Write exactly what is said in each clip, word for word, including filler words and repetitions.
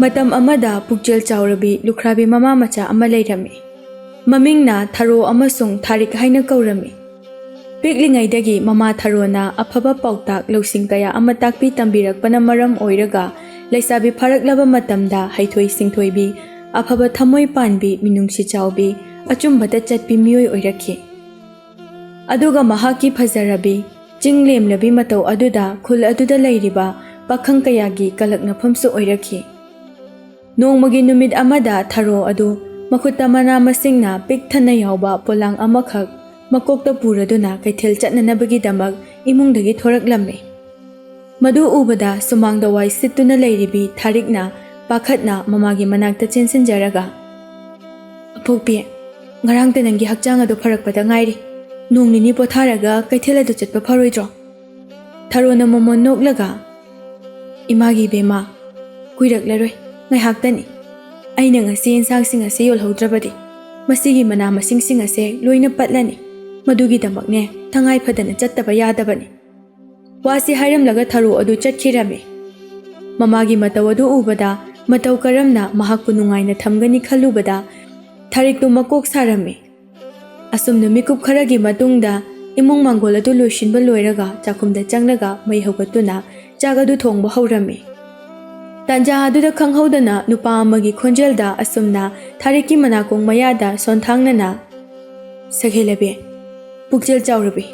ꯃꯇꯝ ꯑꯃꯗ ꯄꯨꯛꯆꯦꯜ ꯆꯥꯎꯔꯕꯤ ꯂꯨꯈ꯭ꯔꯥꯕꯤ ꯃꯃꯥ ꯃꯆꯥ ꯑꯃ ꯂꯩꯔꯝꯃꯤ꯫ ꯃꯃꯤꯡꯅ ꯊꯔꯣ ꯑꯃꯁꯨꯡ ꯊꯥꯔꯤꯛ ꯍꯥꯏꯅ ꯀꯧꯔꯝꯃꯤ꯫ ꯄꯤꯛꯂꯤꯉꯩꯗꯒꯤ ꯃꯃꯥ ꯊꯔꯣꯅ ꯑꯐꯕ ꯄꯥꯎꯇꯥꯛ ꯂꯧꯁꯤꯡ ꯀꯌꯥ ꯑꯃ ꯇꯥꯛꯄꯤ ꯇꯝꯕꯤꯔꯛꯄꯅ ꯃꯔꯝ ꯑꯣꯏꯔꯒ, ꯂꯩꯁꯥꯕꯤ ꯐꯥꯔꯛꯂꯕ ꯃꯇꯝꯗ ꯍꯩꯊꯣꯏ ꯁꯤꯡꯊꯣꯏꯕꯤ, ꯑꯐꯕ ꯊꯃꯣꯏ ꯄꯥꯟꯕꯤ, ꯃꯤꯅꯨꯡꯁꯤ ꯆꯥꯎꯕꯤ, ꯑꯆꯨꯝꯕꯗ ꯆꯠꯄꯤ ꯃꯤꯑꯣꯏ ꯑꯣꯏꯔꯛꯈꯤ꯫ ꯑꯗꯨꯒ ꯃꯍꯥꯛꯀꯤ ꯐꯖꯔꯕꯤ, ꯆꯤꯡ ꯂꯦꯝꯂꯕꯤ ꯃꯇꯧ ꯑꯗꯨꯗ ꯈꯨꯜ ꯑꯗꯨꯗ ꯂꯩꯔꯤꯕ ꯄꯥꯈꯪ ꯀꯌꯥꯒꯤ ꯀꯂꯛꯅꯐꯝꯁꯨ ꯑꯣꯏꯔꯛꯈꯤ꯫ ꯅꯣꯡꯃꯒꯤ ꯅꯨꯃꯤꯠ ꯑꯃꯗ ꯊꯔꯣ ꯑꯗꯨ ꯃꯈꯨꯠꯇ ꯃꯅꯥ ꯃꯁꯤꯡꯅ ꯄꯤꯛ ꯊꯟꯅ ꯌꯥꯎꯕ ꯄꯣꯂꯥꯡ ꯑꯃꯈꯛ ꯃꯀꯣꯛꯇ ꯄꯨꯔꯗꯨꯅ ꯀꯩꯊꯦꯜ ꯆꯠꯅꯅꯕꯒꯤꯗꯃꯛ ꯏꯃꯨꯡꯗꯒꯤ ꯊꯣꯔꯛꯂꯝꯃꯤ꯫ ꯃꯗꯨ ꯎꯕꯗ ꯁꯨꯃꯥꯡꯗ ꯋꯥꯏ ꯁꯤꯠꯇꯨꯅ ꯂꯩꯔꯤꯕꯤ ꯊꯥꯔꯤꯛꯅ ꯄꯥꯈꯠꯅ ꯃꯃꯥꯒꯤ ꯃꯅꯥꯛꯇ ꯆꯦꯟꯁꯤꯟꯖꯔꯒ, "ꯑꯄꯣꯛꯄꯤ, ꯉꯔꯥꯡꯇ ꯅꯪꯒꯤ ꯍꯛꯆꯥꯡ ꯑꯗꯨ ꯐꯔꯛꯄꯗ ꯉꯥꯏꯔꯤ꯫ ꯅꯣꯡ ꯅꯤꯅꯤ ꯄꯣꯊꯥꯔꯒ ꯀꯩꯊꯦꯜ ꯑꯗꯨ ꯆꯠꯄ ꯐꯔꯣꯏꯗ꯭ꯔꯣ?" ꯊꯔꯣꯅ ꯃꯣꯃꯣꯟ ꯅꯣꯛꯂꯒ, "ꯏꯃꯥꯒꯤ ꯏꯕꯦꯝꯃ, ꯀꯨꯏꯔꯛꯂꯔꯣꯏ, ꯉꯥꯏꯍꯥꯛꯇꯅꯤ꯫ ꯑꯩꯅ ꯉꯁꯤ ꯏꯟꯁꯥꯡꯁꯤꯡ ꯑꯁꯤ ꯌꯣꯜꯍꯧꯗ꯭ꯔꯕꯗꯤ ꯃꯁꯤꯒꯤ ꯃꯅꯥ ꯃꯁꯤꯡꯁꯤꯡ ꯑꯁꯦ ꯂꯣꯏꯅ ꯄꯠꯂꯅꯤ꯫ ꯃꯗꯨꯒꯤꯗꯃꯛꯅꯦ ꯇꯉꯥꯏ ꯐꯗꯅ ꯆꯠꯇꯕ ꯌꯥꯗꯕꯅꯤ꯫" ꯋꯥꯁꯤ ꯍꯥꯏꯔꯝꯂꯒ ꯊꯔꯣ ꯑꯗꯨ ꯆꯠꯈꯤꯔꯝꯃꯤ꯫ ꯃꯃꯥꯒꯤ ꯃꯇꯧ ꯑꯗꯨ ꯎꯕꯗ ꯃꯇꯧ ꯀꯔꯝꯅ ꯃꯍꯥꯛꯄꯨ ꯅꯨꯡꯉꯥꯏꯅ ꯊꯝꯒꯅꯤ ꯈꯜꯂꯨꯕꯗ ꯊꯥꯔꯤꯛꯇꯨ ꯃꯀꯣꯛ ꯁꯥꯔꯝꯃꯤ꯫ ꯑꯁꯨꯝꯅ ꯃꯤꯀꯨꯞ ꯈꯔꯒꯤ ꯃꯇꯨꯡꯗ ꯏꯃꯨꯡ ꯃꯥꯡꯒꯣꯜ ꯑꯗꯨ ꯂꯣꯏꯁꯤꯟꯕ ꯂꯣꯏꯔꯒ ꯆꯥꯛꯈꯨꯝꯗ ꯆꯪꯂꯒ ꯃꯩ ꯍꯧꯒꯠꯇꯨꯅ ꯆꯥꯛ ꯑꯗꯨ ꯊꯣꯡꯕ ꯍꯧꯔꯝꯃꯤ꯫ ꯇꯥꯟꯖꯥ ꯑꯗꯨꯗ ꯈꯪꯍꯧꯗꯅ ꯅꯨꯄꯥ ꯑꯃꯒꯤ ꯈꯣꯟꯖꯦꯜꯗ ꯑꯁꯨꯝꯅ ꯊꯥꯔꯤꯛꯀꯤ ꯃꯅꯥꯀꯣꯡ ꯃꯌꯥꯗ ꯁꯣꯟꯊꯥꯡꯅꯅ, "ꯁꯒꯦꯂꯕꯤ, ꯄꯨꯛꯆꯦꯜ ꯆꯥꯎꯔꯕꯤ,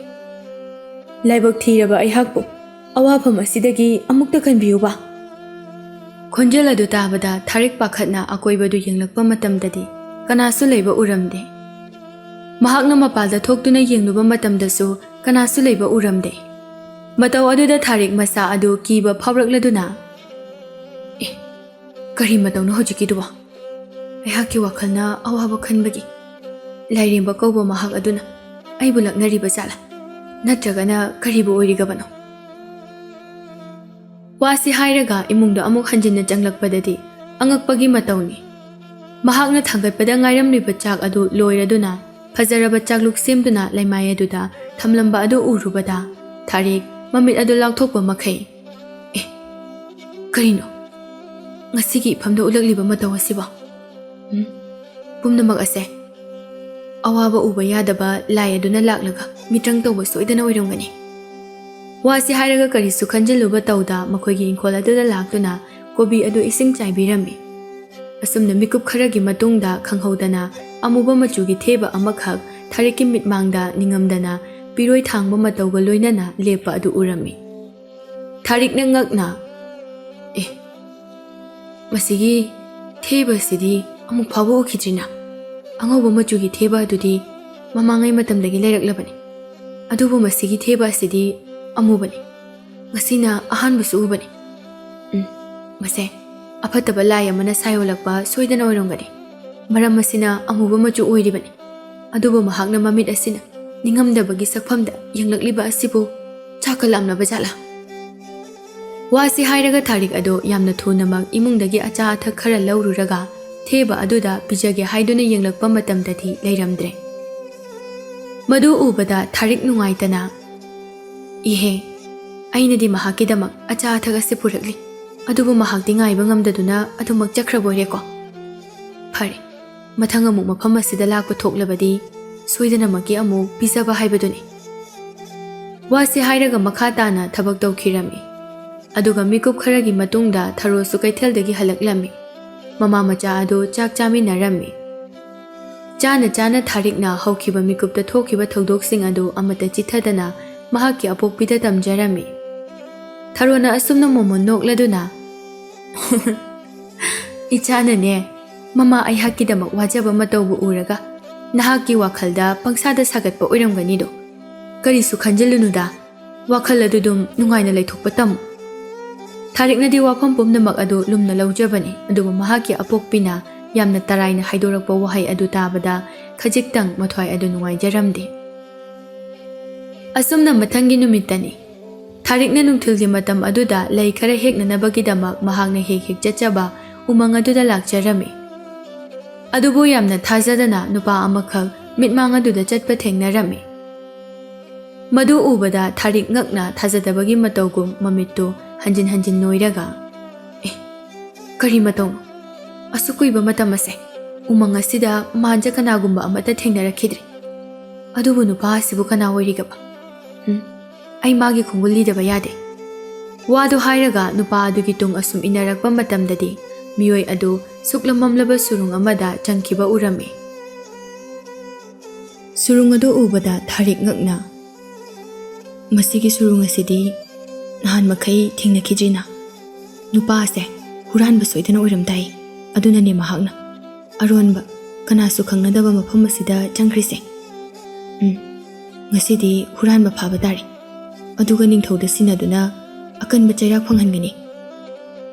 ꯂꯥꯏꯕꯛ ꯊꯤꯔꯕ ꯑꯩꯍꯥꯛꯄꯨ ꯑꯋꯥꯐꯝ ꯑꯁꯤꯗꯒꯤ ꯑꯃꯨꯛꯇ ꯀꯟꯕꯤꯌꯨꯕ꯫" ꯈꯣꯟꯖꯦꯜ ꯑꯗꯨ ꯇꯥꯕꯗ ꯊꯥꯔꯤꯛ ꯄꯥꯈꯠꯅ ꯑꯀꯣꯏꯕꯗꯨ ꯌꯦꯡꯂꯛꯄ ꯃꯇꯝꯗꯗꯤ ꯀꯅꯥꯁꯨ ꯂꯩꯕ ꯎꯔꯝꯗꯦ꯫ ꯃꯍꯥꯛꯅ ꯃꯄꯥꯜꯗ ꯊꯣꯛꯇꯨꯅ ꯌꯦꯡꯂꯨꯕ ꯃꯇꯝꯗꯁꯨ ꯀꯅꯥꯁꯨ ꯂꯩꯕ ꯎꯔꯝꯗꯦ꯫ ꯃꯇꯧ ꯑꯗꯨꯗ ꯊꯥꯔꯤꯛ ꯃꯁꯥ ꯑꯗꯨ ꯀꯤꯕ ꯐꯥꯎꯔꯛꯂꯗꯨꯅ, "ꯑꯦ, ꯀꯔꯤ ꯃꯇꯧꯅꯣ ꯍꯧꯖꯤꯛꯀꯤꯗꯨꯕꯣ? ꯑꯩꯍꯥꯛꯀꯤ ꯋꯥꯈꯜꯅ ꯑꯋꯥꯕ ꯈꯟꯕꯒꯤ ꯂꯥꯏꯔꯦꯝꯕ ꯀꯧꯕ ꯃꯍꯥꯛ ꯑꯗꯨꯅ ꯑꯩꯕꯨ ꯂꯛꯅꯔꯤꯕ ꯖꯥꯠꯂꯥ? ꯅꯠꯇ꯭ꯔꯒꯅ ꯀꯔꯤꯕꯨ ꯑꯣꯏꯔꯤꯒꯕꯅꯣ?" ꯋꯥꯁꯤ ꯍꯥꯏꯔꯒ ꯏꯃꯨꯡꯗ ꯑꯃꯨꯛ ꯍꯟꯖꯤꯟꯅ ꯆꯪꯂꯛꯄꯗꯗꯤ ꯑꯉꯛꯄꯒꯤ ꯃꯇꯧꯅꯤ꯫ ꯃꯍꯥꯛꯅ ꯊꯥꯡꯒꯠꯄꯗ ꯉꯥꯏꯔꯝꯂꯤꯕ ꯆꯥꯛ ꯑꯗꯨ ꯂꯣꯏꯔꯗꯨꯅ ꯐꯖꯔꯕ ꯆꯥꯛꯂꯨꯛ ꯁꯦꯝꯗꯨꯅ ꯂꯩꯃꯥꯏ ꯑꯗꯨꯗ ꯊꯝꯂꯝꯕ ꯑꯗꯨ ꯎꯔꯨꯕꯗ ꯊꯥꯔꯤꯛ ꯃꯃꯤꯠ ꯑꯗꯨ ꯂꯥꯎꯊꯣꯛꯄ ꯃꯈꯩ, "ꯑꯦ, ꯀꯔꯤꯅꯣ? ꯃꯁꯤꯒꯤ ꯏꯐꯝꯗ ꯎꯠꯂꯛꯂꯤꯕ ꯃꯇꯧ ꯑꯁꯤꯕꯣ? ꯎꯝ? ꯄꯨꯝꯅꯃꯛ ꯑꯁꯦ ꯑꯋꯥꯕ ꯎꯕ ꯌꯥꯗꯕ ꯂꯥꯏ ꯑꯗꯨꯅ ꯂꯥꯛꯂꯒ ꯃꯤꯇ꯭ꯔꯪ ꯇꯧꯕ ꯁꯣꯏꯗꯅ ꯑꯣꯏꯔꯝꯒꯅꯤ꯫ ꯋꯥꯁꯤ ꯍꯥꯏꯔꯒ ꯀꯔꯤꯁꯨ ꯈꯟꯖꯤꯜꯂꯨꯕ ꯇꯧꯗ ꯃꯈꯣꯏꯒꯤ ꯏꯪꯈꯣꯜ ꯑꯗꯨꯗ ꯂꯥꯛꯇꯨꯅ ꯀꯣꯕꯤ ꯑꯗꯨ ꯏꯁꯤꯡ ꯆꯥꯏꯕꯤꯔꯝꯃꯤ꯫ ꯑꯁꯨꯝꯅ ꯃꯤꯀꯨꯞ ꯈꯔꯒꯤ ꯃꯇꯨꯡꯗ ꯈꯪꯍꯧꯗꯅ ꯑꯃꯨꯕ ꯃꯆꯨꯒꯤ ꯊꯦꯕ ꯑꯃꯈꯛ ꯊꯥꯔꯤꯛꯀꯤ ꯃꯤꯠꯃꯥꯡꯗ ꯅꯤꯡꯉꯝꯗꯅ ꯄꯤꯔꯣꯏ ꯊꯥꯡꯕ ꯃꯇꯧꯒ ꯂꯣꯏꯅꯅ ꯂꯦꯞꯄ ꯑꯗꯨ ꯎꯔꯝꯃꯤ꯫ ꯊꯥꯔꯤꯛꯅ ꯉꯛꯅ, "ꯑꯦ, ꯃꯁꯤꯒꯤ ꯊꯦꯕ ꯑꯁꯤꯗꯤ ꯑꯃꯨꯛ ꯐꯥꯎꯕ ꯎꯈꯤꯗ꯭ꯔꯤꯅ꯫ ꯑꯉꯧꯕ ꯃꯆꯨꯒꯤ ꯊꯦꯕ ꯑꯗꯨꯗꯤ ꯃꯃꯥꯡꯉꯩ ꯃꯇꯝꯗꯒꯤ ꯂꯩꯔꯛꯂꯕꯅꯤ꯫ ꯑꯗꯨꯕꯨ ꯃꯁꯤꯒꯤ ꯊꯦꯕ ꯑꯁꯤꯗꯤ ꯑꯃꯨꯕꯅꯤ꯫ ꯉꯁꯤꯅ ꯑꯍꯥꯟꯕꯁꯨ ꯎꯕꯅꯤ꯫ ꯎꯝ, ꯃꯁꯦ ꯑꯐꯠꯇꯕ ꯂꯥꯏ ꯑꯃꯅ ꯁꯥꯏꯌꯣꯜꯂꯛꯄ ꯁꯣꯏꯗꯅ ꯑꯣꯏꯔꯝꯒꯅꯤ꯫ ꯃꯔꯝ ꯑꯁꯤꯅ ꯑꯃꯨꯕ ꯃꯆꯨ ꯑꯣꯏꯔꯤꯕꯅꯤ꯫ ꯑꯗꯨꯕꯨ ꯃꯍꯥꯛꯅ ꯃꯃꯤꯠ ꯑꯁꯤꯅ ꯅꯤꯡꯉꯝꯗꯕꯒꯤ ꯁꯛꯐꯝꯗ ꯌꯦꯡꯂꯛꯂꯤꯕ ꯑꯁꯤꯕꯨ ꯆꯥꯛꯀ ꯂꯥꯝꯂꯕ ꯖꯥꯠꯂꯥ?" ꯋꯥꯁꯤ ꯍꯥꯏꯔꯒ ꯊꯥꯔꯤꯛ ꯑꯗꯨ ꯌꯥꯝꯅ ꯊꯨꯅꯃꯛ ꯏꯃꯨꯡꯗꯒꯤ ꯑꯆꯥ ꯑꯊꯛ ꯈꯔ ꯂꯧꯔꯨꯔꯒ ꯊꯦꯕ ꯑꯗꯨꯗ ꯄꯤꯖꯒꯦ ꯍꯥꯏꯗꯨꯅ ꯌꯦꯡꯂꯛꯄ ꯃꯇꯝꯗꯗꯤ ꯂꯩꯔꯝꯗ꯭ꯔꯦ꯫ ꯃꯗꯨ ꯎꯕꯗ ꯊꯥꯔꯤꯛ ꯅꯨꯡꯉꯥꯏꯇꯅ, "ꯏꯍꯦ, ꯑꯩꯅꯗꯤ ꯃꯍꯥꯛꯀꯤꯗꯃꯛ ꯑꯆꯥ ꯑꯊꯛ ꯑꯁꯤ ꯄꯨꯔꯛꯂꯤ, ꯑꯗꯨꯕꯨ ꯃꯍꯥꯛꯇꯤ ꯉꯥꯏꯕ ꯉꯝꯗꯗꯨꯅ ꯑꯗꯨꯃꯛ ꯆꯠꯈ꯭ꯔꯕ ꯑꯣꯏꯔꯦꯀꯣ꯫ ꯐꯔꯦ, ꯃꯊꯪ ꯑꯃꯨꯛ ꯃꯐꯝ ꯑꯁꯤꯗ ꯂꯥꯛꯄ ꯊꯣꯛꯂꯕꯗꯤ ꯁꯣꯏꯗꯅꯃꯛꯀꯤ ꯑꯃꯨꯛ ꯄꯤꯖꯕ ꯍꯥꯏꯕꯗꯨꯅꯤ꯫" ꯋꯥꯁꯤ ꯍꯥꯏꯔꯒ ꯃꯈꯥ ꯇꯥꯅ ꯊꯕꯛ ꯇꯧꯈꯤꯔꯝꯃꯤ꯫ ꯑꯗꯨꯒ ꯃꯤꯀꯨꯞ ꯈꯔꯒꯤ ꯃꯇꯨꯡꯗ ꯊꯔꯣꯁꯨ ꯀꯩꯊꯦꯜꯗꯒꯤ ꯍꯜꯂꯛꯂꯝꯃꯤ꯫ ꯃꯃꯥ ꯃꯆꯥ ꯑꯗꯨ ꯆꯥꯛ ꯆꯥꯃꯤꯟꯅꯔꯝꯃꯤ꯫ ꯆꯥꯅ ꯆꯥꯅ ꯊꯥꯔꯤꯛꯅ ꯍꯧꯈꯤꯕ ꯃꯤꯀꯨꯞꯇ ꯊꯣꯛꯈꯤꯕ ꯊꯧꯗꯣꯛꯁꯤꯡ ꯑꯗꯨ ꯑꯃꯠꯇ ꯆꯤꯠꯊꯗꯅ ꯃꯍꯥꯛꯀꯤ ꯑꯄꯣꯛꯄꯤꯗ ꯇꯝꯖꯔꯝꯃꯤ꯫ ꯊꯔꯣꯅ ꯑꯁꯨꯝꯅ ꯃꯣꯃꯣꯟ ꯅꯣꯛꯂꯗꯨꯅ, "ꯏꯆꯥꯅꯅꯦ, ꯃꯃꯥ ꯑꯩꯍꯥꯛꯀꯤꯗꯃꯛ ꯋꯥꯖꯕ ꯃꯇꯧꯕꯨ ꯎꯔꯒ ꯅꯍꯥꯛꯀꯤ ꯋꯥꯈꯜꯗ ꯄꯪꯁꯥꯗ ꯁꯥꯒꯠꯄ ꯑꯣꯏꯔꯝꯒꯅꯤꯗꯣ꯫ ꯀꯔꯤꯁꯨ ꯈꯟꯖꯤꯜꯂꯨꯅꯨꯗ, ꯋꯥꯈꯜ ꯑꯗꯨ ꯑꯗꯨꯝ ꯅꯨꯡꯉꯥꯏꯅ ꯂꯩꯊꯣꯛꯄ ꯇꯝꯃꯨ꯫" ꯊꯥꯔꯤꯛꯅꯗꯤ ꯋꯥꯐꯝ ꯄꯨꯝꯅꯃꯛ ꯑꯗꯨ ꯂꯨꯝꯅ ꯂꯧꯖꯕꯅꯤ, ꯑꯗꯨꯕꯨ ꯃꯍꯥꯛꯀꯤ ꯑꯄꯣꯛꯄꯤꯅ ꯌꯥꯝꯅ ꯇꯔꯥꯏꯅ ꯍꯥꯏꯗꯣꯔꯛꯄ ꯋꯥꯍꯩ ꯑꯗꯨ ꯇꯥꯕꯗ ꯈꯖꯤꯛꯇꯪ ꯃꯊ꯭ꯋꯥꯏ ꯑꯗꯨ ꯅꯨꯡꯉꯥꯏꯖꯔꯝꯗꯦ꯫ ꯑꯁꯨꯝꯅ ꯃꯊꯪꯒꯤ ꯅꯨꯃꯤꯠꯇꯅꯤ꯫ ꯊꯥꯔꯤꯛꯅ ꯅꯨꯡꯊꯤꯜꯒꯤ ꯃꯇꯝ ꯑꯗꯨꯗ ꯂꯩ ꯈꯔ ꯍꯦꯛꯅꯅꯕꯒꯤꯗꯃꯛ ꯃꯍꯥꯛꯅ ꯍꯦꯛ ꯍꯦꯛ ꯆꯠꯆꯕ ꯎꯃꯪ ꯑꯗꯨꯗ ꯂꯥꯛꯆꯔꯝꯃꯤ꯫ ꯑꯗꯨꯕꯨ ꯌꯥꯝꯅ ꯊꯥꯖꯗꯅ ꯅꯨꯄꯥ ꯑꯃꯈꯛ ꯃꯤꯠꯃꯥꯡ ꯑꯗꯨꯗ ꯆꯠꯄ ꯊꯦꯡꯅꯔꯝꯃꯤ꯫ ꯃꯗꯨ ꯎꯕꯗ ꯊꯥꯔꯤꯛ ꯉꯛꯅ ꯊꯥꯖꯗꯕꯒꯤ ꯃꯇꯧꯒꯨꯝ ꯃꯃꯤꯠꯇꯨ ꯍꯟꯖꯤꯟ ꯍꯟꯖꯤꯟ ꯅꯣꯏꯔꯒ, "ꯑꯦ, ꯀꯔꯤ ꯃꯇꯧꯅꯣ? ꯑꯁꯨꯛ ꯀꯨꯏꯕ ꯃꯇꯝ ꯑꯁꯦ ꯎꯃꯪ ꯑꯁꯤꯗ ꯃꯥꯟꯖ ꯀꯅꯥꯒꯨꯝꯕ ꯑꯃꯠꯇ ꯊꯦꯡꯅꯔꯛꯈꯤꯗ꯭ꯔꯤ꯫ ꯑꯗꯨꯕꯨ ꯅꯨꯄꯥ ꯑꯁꯤꯕꯨ ꯀꯅꯥ ꯑꯣꯏꯔꯤꯒꯕ? ꯎꯝ, ꯑꯩ ꯃꯥꯒꯤ ꯈꯣꯡꯒꯨꯜ ꯂꯤꯗꯕ ꯌꯥꯗꯦ꯫ ꯋꯥꯗꯨ ꯍꯥꯏꯔꯒ ꯅꯨꯄꯥ ꯑꯗꯨꯒꯤ ꯇꯨꯡ ꯑꯁꯨꯝ ꯏꯟꯅꯔꯛꯄ ꯃꯇꯝꯗꯗꯤ ꯃꯤꯑꯣꯏ ꯑꯗꯨ ꯁꯨꯛꯂꯝꯃꯝꯂꯕ ꯁꯨꯔꯨꯡ ꯑꯃꯗ ꯆꯪꯈꯤꯕ ꯎꯔꯝꯃꯤ꯫ ꯁꯨꯔꯨꯡ ꯑꯗꯨ ꯎꯕꯗ ꯊꯥꯔꯤꯛ ꯉꯛꯅ, "ꯃꯁꯤꯒꯤ ꯁꯨꯔꯨꯡ ꯑꯁꯤꯗꯤ ꯅꯍꯥꯟ ꯃꯈꯩ ꯊꯦꯡꯅꯈꯤꯗ꯭ꯔꯤꯅ꯫ ꯅꯨꯄꯥ ꯑꯁꯦ ꯍꯨꯔꯥꯟꯕ ꯁꯣꯏꯗꯅ ꯑꯣꯏꯔꯝ ꯇꯥꯏ꯫ ꯑꯗꯨꯅꯅꯦ ꯃꯍꯥꯛꯅ ꯑꯔꯣꯟꯕ, ꯀꯅꯥꯁꯨ ꯈꯪꯅꯗꯕ ꯃꯐꯝ ꯑꯁꯤꯗ ꯆꯪꯈ꯭ꯔꯤꯁꯦ꯫ ꯎꯝ, ꯉꯁꯤꯗꯤ ꯍꯨꯔꯥꯟꯕ ꯐꯥꯕ ꯇꯥꯔꯦ꯫ ꯑꯗꯨꯒ ꯅꯤꯡꯊꯧꯗ ꯁꯤꯟꯅꯗꯨꯅ ꯑꯀꯟꯕ ꯆꯩꯔꯥꯛ ꯐꯪꯍꯟꯒꯅꯤ꯫"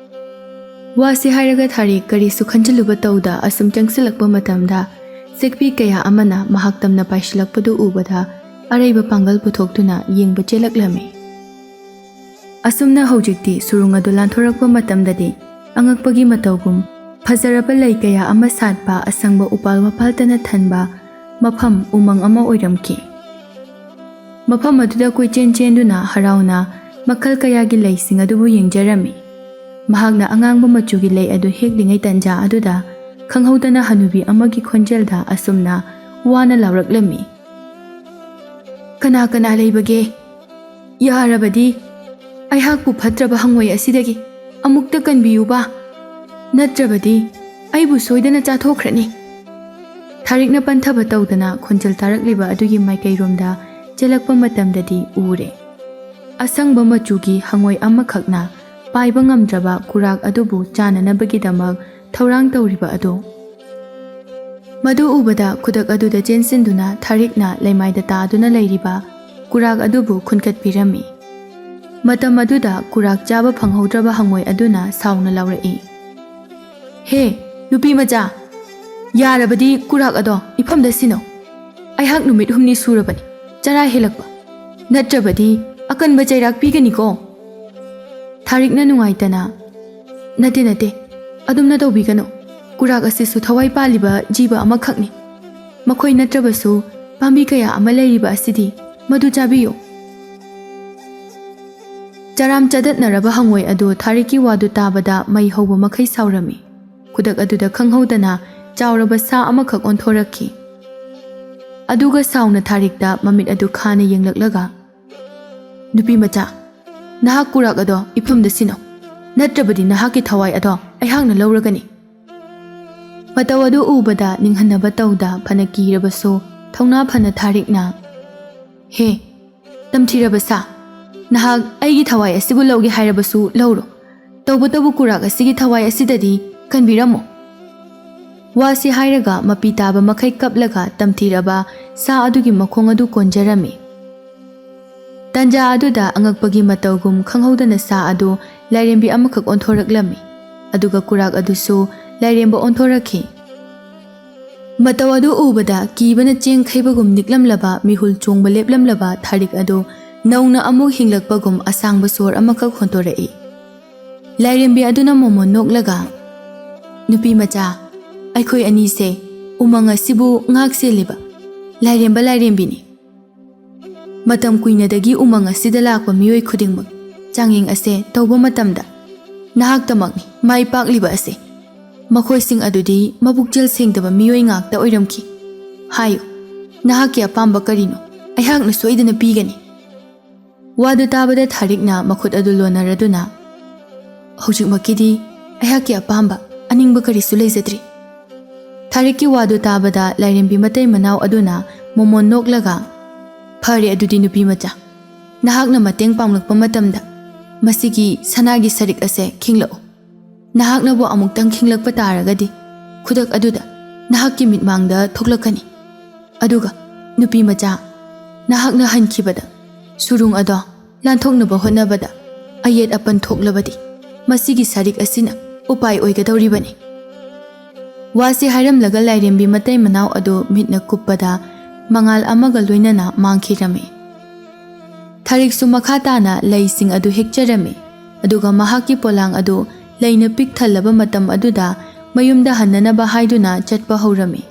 ꯋꯥꯁꯤ ꯍꯥꯏꯔꯒ ꯊꯥꯔꯤꯛ ꯀꯔꯤꯁꯨ ꯈꯟꯖꯤꯜꯂꯨꯕ ꯇꯧꯗ ꯑꯁꯨꯝ ꯆꯪꯁꯤꯜꯂꯛꯄ ꯃꯇꯝꯗ ꯆꯦꯛꯄꯤ ꯀꯌꯥ ꯑꯃꯅ ꯃꯍꯥꯛ ꯇꯝꯅ ꯄꯥꯏꯁꯤꯜꯂꯛꯄꯗꯨ ꯎꯕꯗ ꯑꯔꯩꯕ ꯄꯥꯡꯒꯜ ꯄꯨꯊꯣꯛꯇꯨꯅ ꯌꯦꯡꯕ ꯆꯦꯜꯂꯛꯂꯝꯃꯤ꯫ ꯑꯁꯨꯝꯅ ꯍꯧꯖꯤꯛꯇꯤ ꯁꯨꯔꯨꯡ ꯑꯗꯨ ꯂꯥꯟꯊꯣꯔꯛꯄ ꯃꯇꯝꯗꯗꯤ ꯑꯉꯛꯄꯒꯤ ꯃꯇꯧꯒꯨꯝ ꯐꯖꯔꯕ ꯂꯩ ꯀꯌꯥ ꯑꯃ ꯁꯥꯠꯄ ꯑꯁꯪꯕ ꯎꯄꯥꯜ ꯋꯥꯄꯥꯜꯇꯅ ꯊꯟꯕ ꯃꯐꯝ ꯎꯃꯪ ꯑꯃ ꯑꯣꯏꯔꯝꯈꯤ꯫ ꯃꯐꯝ ꯑꯗꯨꯗ ꯀꯣꯏꯆꯦꯟ ꯆꯦꯟꯗꯨꯅ ꯍꯔꯥꯎꯅ ꯃꯈꯜ ꯀꯌꯥꯒꯤ ꯂꯩꯁꯤꯡ ꯑꯗꯨꯕꯨ ꯌꯦꯡꯖꯔꯝꯃꯤ꯫ ꯃꯍꯥꯛꯅ ꯑꯉꯥꯡꯕ ꯃꯆꯨꯒꯤ ꯂꯩ ꯑꯗꯨ ꯍꯦꯛꯂꯤꯉꯩ ꯇꯟꯖꯥ ꯑꯗꯨꯗ ꯈꯪꯍꯧꯗꯅ ꯍꯅꯨꯕꯤ ꯑꯃꯒꯤ ꯈꯣꯟꯖꯦꯜꯗ ꯑꯁꯨꯝꯅ ꯋꯥꯅ ꯂꯥꯎꯔꯛꯂꯝꯃꯤ꯫ "ꯀꯅꯥ ꯀꯅꯥ ꯂꯩꯕꯒꯦ? ꯌꯥꯔꯕꯗꯤ ꯑꯩꯍꯥꯛꯄꯨ ꯐꯠꯇ꯭ꯔꯕ ꯍꯪꯉꯣꯏ ꯑꯁꯤꯗꯒꯤ ꯑꯃꯨꯛꯇ ꯀꯟꯕꯤꯌꯨꯕ, ꯅꯠꯇ꯭ꯔꯕꯗꯤ ꯑꯩꯕꯨ ꯁꯣꯏꯗꯅ ꯆꯥꯊꯣꯛꯈ꯭ꯔꯅꯤ꯫" ꯊꯥꯔꯤꯛꯅ ꯄꯟꯊꯕ ꯇꯧꯗꯅ ꯈꯣꯟꯖꯦꯜ ꯇꯥꯔꯛꯂꯤꯕ ꯑꯗꯨꯒꯤ ꯃꯥꯏꯀꯩꯔꯣꯝꯗ ꯆꯦꯜꯂꯛꯄ ꯃꯇꯝꯗꯗꯤ ꯎꯔꯦ꯫ ꯑꯁꯪꯕ ꯃꯆꯨꯒꯤ ꯍꯪꯉꯣꯏ ꯑꯃꯈꯛꯅ ꯄꯥꯏꯕ ꯉꯝꯗ꯭ꯔꯕ ꯀꯨꯔꯥꯛ ꯑꯗꯨꯕꯨ ꯆꯥꯅꯅꯕꯒꯤꯗꯃꯛ ꯊꯧꯔꯥꯡ ꯇꯧꯔꯤꯕ ꯑꯗꯨ꯫ ꯃꯗꯨ ꯎꯕꯗ ꯈꯨꯗꯛ ꯑꯗꯨꯗ ꯆꯦꯟꯁꯤꯟꯗꯨꯅ ꯊꯥꯔꯤꯛꯅ ꯂꯩꯃꯥꯏꯗ ꯇꯥꯗꯨꯅ ꯂꯩꯔꯤꯕ ꯀꯨꯔꯥꯛ ꯑꯗꯨꯕꯨ ꯈꯨꯟꯀꯠꯄꯤꯔꯝꯃꯤ꯫ ꯃꯇꯝ ꯑꯗꯨꯗ ꯀꯨꯔꯥꯛ ꯆꯥꯕ ꯐꯪꯍꯧꯗ꯭ꯔꯕ ꯍꯪꯉꯣꯏ ꯑꯗꯨꯅ ꯁꯥꯎꯅ ꯂꯥꯎꯔꯛꯏ, "ꯍꯦ, ꯅꯨꯄꯤ ꯃꯆꯥ, ꯌꯥꯔꯕꯗꯤ ꯀꯨꯔꯥꯛ ꯑꯗꯣ ꯏꯐꯝꯗ ꯁꯤꯟꯅꯧ꯫ ꯑꯩꯍꯥꯛ ꯅꯨꯃꯤꯠ ꯍꯨꯝꯅꯤ ꯁꯨꯔꯕꯅꯤ ꯆꯔꯥ ꯍꯦꯜꯂꯛꯄ, ꯅꯠꯇ꯭ꯔꯕꯗꯤ ꯑꯀꯟꯕ ꯆꯩꯔꯥꯛ ꯄꯤꯒꯅꯤꯀꯣ꯫" ꯊꯥꯔꯤꯛꯅ ꯅꯨꯡꯉꯥꯏꯇꯅ, "ꯅꯠꯇꯦ, ꯅꯠꯇꯦ, ꯑꯗꯨꯝꯅ ꯇꯧꯕꯤꯒꯅꯨ꯫ ꯀꯨꯔꯥꯛ ꯑꯁꯤꯁꯨ ꯊꯋꯥꯏ ꯄꯥꯜꯂꯤꯕ ꯖꯤꯕ ꯑꯃꯈꯛꯅꯤ꯫ ꯃꯈꯣꯏ ꯅꯠꯇ꯭ꯔꯕꯁꯨ ꯄꯥꯝꯕꯤ ꯀꯌꯥ ꯑꯃ ꯂꯩꯔꯤꯕ ꯑꯁꯤꯗꯤ ꯃꯗꯨ ꯆꯥꯕꯤꯌꯨ꯫" ꯆꯔꯥꯝ ꯆꯗꯠꯅꯔꯕ ꯍꯪꯉꯣꯏ ꯑꯗꯨ ꯊꯥꯔꯤꯛꯀꯤ ꯋꯥꯗꯨ ꯇꯥꯕꯗ ꯃꯩ ꯍꯧꯕ ꯃꯈꯩ ꯁꯥꯎꯔꯝꯃꯤ꯫ ꯈꯨꯗꯛ ꯑꯗꯨꯗ ꯈꯪꯍꯧꯗꯅ ꯆꯥꯎꯔꯕ ꯁꯥ ꯑꯃꯈꯛ ꯑꯣꯟꯊꯣꯔꯛꯈꯤ꯫ ꯑꯗꯨꯒ ꯁꯥꯎꯅ ꯊꯥꯔꯤꯛꯇ ꯃꯃꯤꯠ ꯑꯗꯨ ꯈꯥꯅ ꯌꯦꯡꯂꯛꯂꯒ, "ꯅꯨꯄꯤ ꯃꯆꯥ, ꯅꯍꯥꯛ ꯀꯨꯔꯥꯛ ꯑꯗꯣ ꯏꯐꯝꯗ ꯁꯤꯟꯅꯧ, ꯅꯠꯇ꯭ꯔꯕꯗꯤ ꯅꯍꯥꯛꯀꯤ ꯊꯋꯥꯏ ꯑꯗꯣ ꯑꯩꯍꯥꯛꯅ ꯂꯧꯔꯒꯅꯤ꯫" ꯃꯇꯧ ꯑꯗꯨ ꯎꯕꯗ ꯅꯤꯡꯍꯟꯅꯕ ꯇꯧꯗ ꯐꯅ ꯀꯤꯔꯕꯁꯨ ꯊꯧꯅꯥ ꯐꯅ ꯊꯥꯔꯤꯛꯅ, "ꯍꯦ, ꯇꯝꯊꯤꯔꯕ ꯁꯥ, ꯅꯍꯥꯛ ꯑꯩꯒꯤ ꯊꯋꯥꯏ ꯑꯁꯤꯕꯨ ꯂꯧꯒꯦ ꯍꯥꯏꯔꯕꯁꯨ ꯂꯧꯔꯣ, ꯇꯧꯕꯇꯕꯨ ꯀꯨꯔꯥꯛ ꯑꯁꯤꯒꯤ ꯊꯋꯥꯏ ꯑꯁꯤꯗꯗꯤ ꯀꯟꯕꯤꯔꯝꯃꯣ꯫" ꯋꯥꯁꯤ ꯍꯥꯏꯔꯒ ꯃꯄꯤ ꯇꯥꯕ ꯃꯈꯩ ꯀꯞꯂꯒ ꯇꯝꯊꯤꯔꯕ ꯁꯥ ꯑꯗꯨꯒꯤ ꯃꯈꯣꯡ ꯑꯗꯨ ꯀꯣꯟꯖꯔꯝꯃꯤ꯫ ꯇꯟꯖꯥ ꯑꯗꯨꯗ ꯑꯉꯛꯄꯒꯤ ꯃꯇꯧꯒꯨꯝ ꯈꯪꯍꯧꯗꯅ ꯁꯥ ꯑꯗꯨ ꯂꯥꯏꯔꯦꯝꯕꯤ ꯑꯃꯈꯛ ꯑꯣꯟꯊꯣꯔꯛꯂꯝꯃꯤ, ꯑꯗꯨꯒ ꯀꯨꯔꯥꯛ ꯑꯗꯨꯁꯨ ꯂꯥꯏꯔꯦꯝꯕ ꯑꯣꯟꯊꯣꯔꯛꯈꯤ꯫ ꯃꯇꯧ ꯑꯗꯨ ꯎꯕꯗ ꯀꯤꯕꯅ ꯆꯦꯡ ꯈꯩꯕꯒꯨꯝ ꯅꯤꯛꯂꯝꯂꯕ, ꯃꯤꯍꯨꯜ ꯆꯣꯡꯕ ꯂꯦꯞꯂꯝꯂꯕ ꯊꯥꯔꯤꯛ ꯑꯗꯨ ꯅꯧꯅ ꯑꯃꯨꯛ ꯍꯤꯡꯂꯛꯄꯒꯨꯝ ꯑꯁꯥꯡꯕ ꯁꯣꯔ ꯑꯃꯈꯛ ꯍꯣꯟꯇꯣꯔꯛꯏ꯫ ꯂꯥꯏꯔꯦꯝꯕꯤ ꯑꯗꯨꯅ ꯃꯣꯃꯣꯟ ꯅꯣꯛꯂꯒ, "ꯅꯨꯄꯤ ꯃꯆꯥ, ꯑꯩꯈꯣꯏ ꯑꯅꯤꯁꯦ ꯎꯃꯪ ꯑꯁꯤꯕꯨ ꯉꯥꯛ ꯁꯦꯜꯂꯤꯕ ꯂꯥꯏꯔꯦꯝꯕ ꯂꯥꯏꯔꯦꯝꯕꯤꯅꯤ꯫ ꯃꯇꯝ ꯀꯨꯏꯅꯗꯒꯤ ꯎꯃꯪ ꯑꯁꯤꯗ ꯂꯥꯛꯄ ꯃꯤꯑꯣꯏ ꯈꯨꯗꯤꯡꯃꯛ ꯆꯥꯡꯌꯦꯡ ꯑꯁꯦ ꯇꯧꯕ ꯃꯇꯝꯗ ꯅꯍꯥꯛꯇꯃꯛꯅꯤ ꯃꯥꯏ ꯄꯥꯛꯂꯤꯕ ꯑꯁꯦ꯫ ꯃꯈꯣꯏꯁꯤꯡ ꯑꯗꯨꯗꯤ ꯃꯄꯨꯛꯆꯦꯜ ꯁꯦꯡꯗꯕ ꯃꯤꯑꯣꯏ ꯉꯥꯛꯇ ꯑꯣꯏꯔꯝꯈꯤ꯫ ꯍꯥꯏꯌꯨ, ꯅꯍꯥꯛꯀꯤ ꯑꯄꯥꯝꯕ ꯀꯔꯤꯅꯣ? ꯑꯩꯍꯥꯛꯅ ꯁꯣꯏꯗꯅ ꯄꯤꯒꯅꯤ꯫" ꯋꯥꯗꯨ ꯇꯥꯕꯗ ꯊꯥꯔꯤꯛꯅ ꯃꯈꯨꯠ ꯑꯗꯨ ꯂꯣꯟꯅꯔꯗꯨꯅ, "ꯍꯧꯖꯤꯛꯃꯛꯀꯤꯗꯤ ꯑꯩꯍꯥꯛꯀꯤ ꯑꯄꯥꯝꯕ ꯑꯅꯤꯡꯕ ꯀꯔꯤꯁꯨ ꯂꯩꯖꯗ꯭ꯔꯤ꯫" ꯊꯥꯔꯤꯛꯀꯤ ꯋꯥꯗꯨ ꯇꯥꯕꯗ ꯂꯥꯏꯔꯦꯝꯕꯤ ꯃꯇꯩ ꯃꯅꯥꯎ ꯑꯗꯨꯅ ꯃꯣꯃꯣꯟ ꯅꯣꯛꯂꯒ, "ꯐꯔꯦ ꯑꯗꯨꯗꯤ ꯅꯨꯄꯤ ꯃꯆꯥ, ꯅꯍꯥꯛꯅ ꯃꯇꯦꯡ ꯄꯥꯡꯂꯛꯄ ꯃꯇꯝꯗ ꯃꯁꯤꯒꯤ ꯁꯅꯥꯒꯤ ꯁꯔꯤꯛ ꯑꯁꯦ ꯈꯤꯡꯂꯛꯎ꯫ ꯅꯍꯥꯛꯅꯕꯨ ꯑꯃꯨꯛꯇꯪ ꯈꯤꯡꯂꯛꯄ ꯇꯥꯔꯒꯗꯤ ꯈꯨꯗꯛ ꯑꯗꯨꯗ ꯅꯍꯥꯛꯀꯤ ꯃꯤꯠꯃꯥꯡꯗ ꯊꯣꯛꯂꯛꯀꯅꯤ꯫ ꯑꯗꯨꯒ ꯅꯨꯄꯤ ꯃꯆꯥ, ꯅꯍꯥꯛꯅ ꯍꯟꯈꯤꯕꯗ ꯁꯨꯔꯨꯡ ꯑꯗꯣ ꯂꯥꯟꯊꯣꯛꯅꯕ ꯍꯣꯠꯅꯕꯗ ꯑꯌꯦꯠ ꯑꯄꯟ ꯊꯣꯛꯂꯕꯗꯤ ꯃꯁꯤꯒꯤ ꯁꯔꯤꯛ ꯑꯁꯤꯅ ꯎꯄꯥꯏ ꯑꯣꯏꯒꯗꯧꯔꯤꯕꯅꯤ꯫" ꯋꯥꯁꯤ ꯍꯥꯏꯔꯝꯂꯒ ꯂꯥꯏꯔꯦꯝꯕꯤ ꯃꯇꯩ ꯃꯅꯥꯎ ꯑꯗꯨ ꯃꯤꯠꯅ ꯀꯨꯞꯄꯗ ꯃꯉꯥꯜ ꯑꯃꯒ ꯂꯣꯏꯅꯅ ꯃꯥꯡꯈꯤꯔꯝꯃꯤ꯫ ꯊꯥꯔꯤꯛꯁꯨ ꯃꯈꯥ ꯇꯥꯅ ꯂꯩꯁꯤꯡ ꯑꯗꯨ ꯍꯦꯛꯆꯔꯝꯃꯤ, ꯑꯗꯨꯒ ꯃꯍꯥꯛꯀꯤ ꯄꯣꯂꯥꯡ ꯑꯗꯨ ꯂꯩꯅ ꯄꯤꯛ ꯊꯜꯂꯕ ꯃꯇꯝ ꯑꯗꯨꯗ ꯃꯌꯨꯝꯗ ꯍꯟꯅꯅꯕ ꯍꯥꯏꯗꯨꯅ ꯆꯠꯄ ꯍꯧꯔꯝꯃꯤ꯫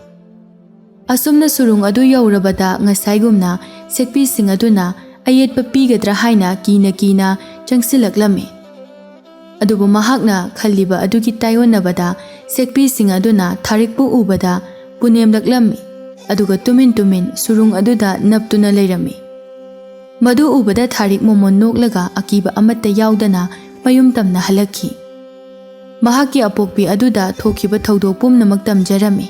ꯑꯁꯨꯝꯅ ꯁꯨꯔꯨꯡ ꯑꯗꯨ ꯌꯧꯔꯕꯗ ꯉꯁꯥꯏꯒꯨꯝꯅ ꯁꯦꯛꯄꯤꯁꯤꯡ ꯑꯗꯨꯅ ꯑꯌꯦꯠꯄ ꯄꯤꯒꯗ꯭ꯔꯥ ꯍꯥꯏꯅ ꯀꯤꯅ ꯀꯤꯅ ꯆꯪꯁꯤꯜꯂꯛꯂꯝꯃꯤ꯫ ꯑꯗꯨꯕꯨ ꯃꯍꯥꯛꯅ ꯈꯜꯂꯤꯕ ꯑꯗꯨꯒꯤ ꯇꯥꯏꯑꯣꯟꯅꯕꯗ ꯁꯦꯛꯄꯤꯁꯤꯡ ꯑꯗꯨꯅ ꯊꯥꯔꯤꯛꯄꯨ ꯎꯕꯗ ꯄꯨꯅꯦꯝꯂꯛꯂꯝꯃꯤ, ꯑꯗꯨꯒ ꯇꯨꯃꯤꯟ ꯇꯨꯃꯤꯟ ꯁꯨꯔꯨꯡ ꯑꯗꯨꯗ ꯅꯞꯇꯨꯅ ꯂꯩꯔꯝꯃꯤ꯫ ꯃꯗꯨ ꯎꯕꯗ ꯊꯥꯔꯤꯛ ꯃꯣꯃꯣꯟ ꯅꯣꯛꯂꯒ ꯑꯀꯤꯕ ꯑꯃꯠꯇ ꯌꯥꯎꯗꯅ ꯃꯌꯨꯝ ꯇꯝꯅ ꯍꯜꯂꯛꯈꯤ꯫ ꯃꯍꯥꯛꯀꯤ ꯑꯄꯣꯛꯄꯤ ꯑꯗꯨꯗ ꯊꯣꯛꯈꯤꯕ ꯊꯧꯗꯣꯛ ꯄꯨꯝꯅꯃꯛ ꯇꯝꯖꯔꯝꯃꯤ꯫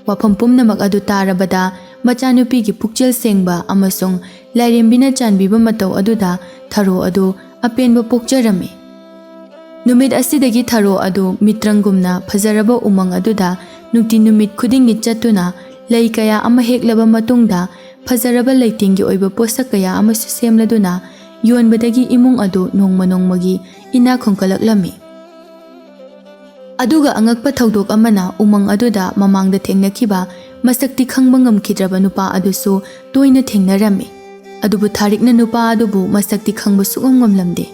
ꯋꯥꯐꯝ ꯄꯨꯝꯅꯃꯛ ꯑꯗꯨ ꯇꯥꯔꯕꯗ ꯃꯆꯥꯅꯨꯄꯤꯒꯤ ꯄꯨꯛꯆꯦꯜ ꯁꯦꯡꯕ ꯑꯃꯁꯨꯡ ꯂꯥꯏꯔꯦꯝꯕꯤꯅ ꯆꯥꯟꯕꯤꯕ ꯃꯇꯧ ꯑꯗꯨꯗ ꯊꯔꯣ ꯑꯗꯨ ꯑꯄꯦꯟꯕ ꯄꯣꯛꯆꯔꯝꯃꯤ꯫ ꯅꯨꯃꯤꯠ ꯑꯁꯤꯗꯒꯤ ꯊꯔꯣ ꯑꯗꯨ ꯃꯤꯇ꯭ꯔꯪꯒꯨꯝꯅ ꯐꯖꯔꯕ ꯎꯃꯪ ꯑꯗꯨꯗ ꯅꯨꯡꯇꯤ ꯅꯨꯃꯤꯠ ꯈꯨꯗꯤꯡꯒꯤ ꯆꯠꯇꯨꯅ ꯂꯩ ꯀꯌꯥ ꯑꯃ ꯍꯦꯛꯂꯕ ꯃꯇꯨꯡꯗ ꯐꯖꯔꯕ ꯂꯩꯇꯦꯡꯒꯤ ꯑꯣꯏꯕ ꯄꯣꯠꯁꯛ ꯀꯌꯥ ꯑꯃꯁꯨ ꯁꯦꯝꯂꯗꯨꯅ ꯌꯣꯟꯕꯗꯒꯤ ꯏꯃꯨꯡ ꯑꯗꯨ ꯅꯣꯡꯃ ꯅꯣꯡꯃꯒꯤ ꯏꯅꯥꯛ ꯈꯨꯟꯒꯠꯂꯛꯂꯝꯃꯤ꯫ ꯑꯗꯨꯒ ꯑꯉꯛꯄ ꯊꯧꯗꯣꯛ ꯑꯃꯅ ꯎꯃꯪ ꯑꯗꯨꯗ ꯃꯃꯥꯡꯗ ꯊꯦꯡꯅꯈꯤꯕ ꯃꯁꯛꯇꯤ ꯈꯪꯕ ꯉꯝꯈꯤꯗ꯭ꯔꯕ ꯅꯨꯄꯥ ꯑꯗꯨꯁꯨ ꯇꯣꯏꯅ ꯊꯦꯡꯅꯔꯝꯃꯤ꯫ ꯑꯗꯨꯕꯨ ꯊꯥꯔꯤꯛꯅ ꯅꯨꯄꯥ ꯑꯗꯨꯕꯨ ꯃꯁꯛꯇꯤ ꯈꯪꯕ ꯁꯨꯛꯉꯝ ꯉꯝꯂꯝꯗꯦ꯫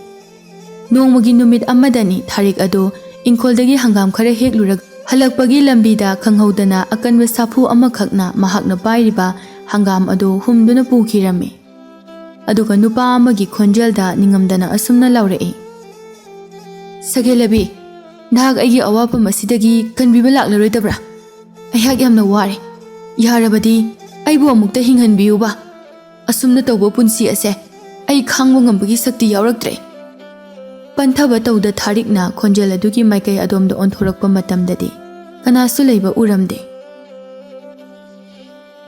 ꯅꯣꯡꯃꯒꯤ ꯅꯨꯃꯤꯠ ꯑꯃꯗꯅꯤ ꯊꯥꯔꯤꯛ ꯑꯗꯨ ꯏꯪꯈꯣꯜꯗꯒꯤ ꯍꯪꯒꯥꯝ ꯈꯔ ꯍꯦꯛꯂꯨꯔꯒ ꯍꯜꯂꯛꯄꯒꯤ ꯂꯝꯕꯤꯗ ꯈꯪꯍꯧꯗꯅ ꯑꯀꯟꯕ ꯁꯥꯐꯨ ꯑꯃꯈꯛꯅ ꯃꯍꯥꯛꯅ ꯄꯥꯏꯔꯤꯕ ꯍꯪꯒꯥꯝ ꯑꯗꯨ ꯍꯨꯝꯗꯨꯅ ꯄꯨꯈꯤꯔꯝꯃꯤ꯫ ꯑꯗꯨꯒ ꯅꯨꯄꯥ ꯑꯃꯒꯤ ꯈꯣꯟꯖꯦꯜꯗ ꯅꯤꯡꯉꯝꯗꯅ ꯑꯁꯨꯝꯅ ꯂꯥꯎꯔꯛꯏ, "ꯁꯒꯦꯂꯕꯤ, ꯅꯍꯥꯛ ꯑꯩꯒꯤ ꯑꯋꯥꯐꯝ ꯑꯁꯤꯗꯒꯤ ꯀꯟꯕꯤꯕ ꯂꯥꯛꯂꯔꯣꯏꯗꯕ꯭ꯔꯥ? ꯑꯩꯍꯥꯛ ꯌꯥꯝꯅ ꯋꯥꯔꯦ꯫ ꯌꯥꯔꯕꯗꯤ ꯑꯩꯕꯨ ꯑꯃꯨꯛꯇ ꯍꯤꯡꯍꯟꯕꯤꯌꯨꯕ꯫ ꯑꯁꯨꯝꯅ ꯇꯧꯕ ꯄꯨꯟꯁꯤ ꯑꯁꯦ ꯑꯩ ꯈꯥꯡꯕ ꯉꯝꯕꯒꯤ ꯁꯛꯇꯤ ꯌꯥꯎꯔꯛꯇ꯭ꯔꯦ꯫" ꯄꯟꯊꯕ ꯇꯧꯗ ꯊꯥꯔꯤꯛꯅ ꯈꯣꯟꯖꯦꯜ ꯑꯗꯨꯒꯤ ꯃꯥꯏꯀꯩ ꯑꯗꯣꯝꯗ ꯑꯣꯟꯊꯣꯔꯛꯄ ꯃꯇꯝꯗꯗꯤ ꯀꯅꯥꯁꯨ ꯂꯩꯕ ꯎꯔꯝꯗꯦ꯫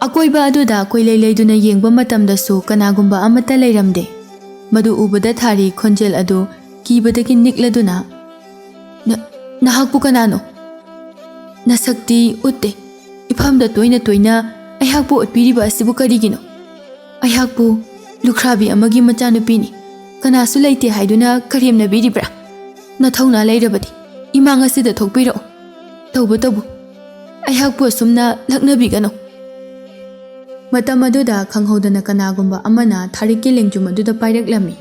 ꯑꯀꯣꯏꯕ ꯑꯗꯨꯗ ꯀꯣꯏꯂꯩ ꯂꯩꯗꯨꯅ ꯌꯦꯡꯕ ꯃꯇꯝꯗꯁꯨ ꯀꯅꯥꯒꯨꯝꯕ ꯑꯃꯠꯇ ꯂꯩꯔꯝꯗꯦ꯫ ꯃꯗꯨ ꯎꯕꯗ ꯊꯥꯔꯤ ꯈꯣꯟꯖꯦꯜ ꯑꯗꯨ ꯀꯤꯕꯗꯒꯤ ꯅꯤꯛꯂꯗꯨꯅ, "ꯅ-, ꯅꯍꯥꯛꯄꯨ ꯀꯅꯥꯅꯣ? ꯅꯁꯛꯇꯤ ꯎꯠꯇꯦ꯫ ꯏꯐꯝꯗ ꯇꯣꯏꯅ ꯇꯣꯏꯅ ꯑꯩꯍꯥꯛꯄꯨ ꯎꯠꯄꯤꯔꯤꯕ ꯑꯁꯤꯕꯨ ꯀꯔꯤꯒꯤꯅꯣ? ꯑꯩꯍꯥꯛꯄꯨ ꯂꯨꯈ꯭ꯔꯥꯕꯤ ꯑꯃꯒꯤ ꯃꯆꯥꯅꯨꯄꯤꯅꯤ꯫ ꯀꯅꯥꯁꯨ ꯂꯩꯇꯦ ꯍꯥꯏꯗꯨꯅ ꯀꯔꯦꯝꯅꯕꯤꯔꯤꯕ꯭ꯔꯥ? ꯅꯊꯧꯅꯥ ꯂꯩꯔꯕꯗꯤ ꯏꯃꯥꯡ ꯑꯁꯤꯗ ꯊꯣꯛꯄꯤꯔꯛꯎ꯫ ꯇꯧꯕꯇꯕꯨ ꯑꯩꯍꯥꯛꯄꯨ ꯑꯁꯨꯝꯅ ꯂꯛꯅꯕꯤꯒꯅꯨ꯫" ꯃꯇꯝ ꯑꯗꯨꯗ ꯈꯪꯍꯧꯗꯅ ꯀꯅꯥꯒꯨꯝꯕ ꯑꯃꯅ ꯊꯥꯔꯤꯛꯀꯤ ꯂꯦꯡꯖꯨꯝ ꯑꯗꯨꯗ ꯄꯥꯏꯔꯛꯂꯝꯃꯤ꯫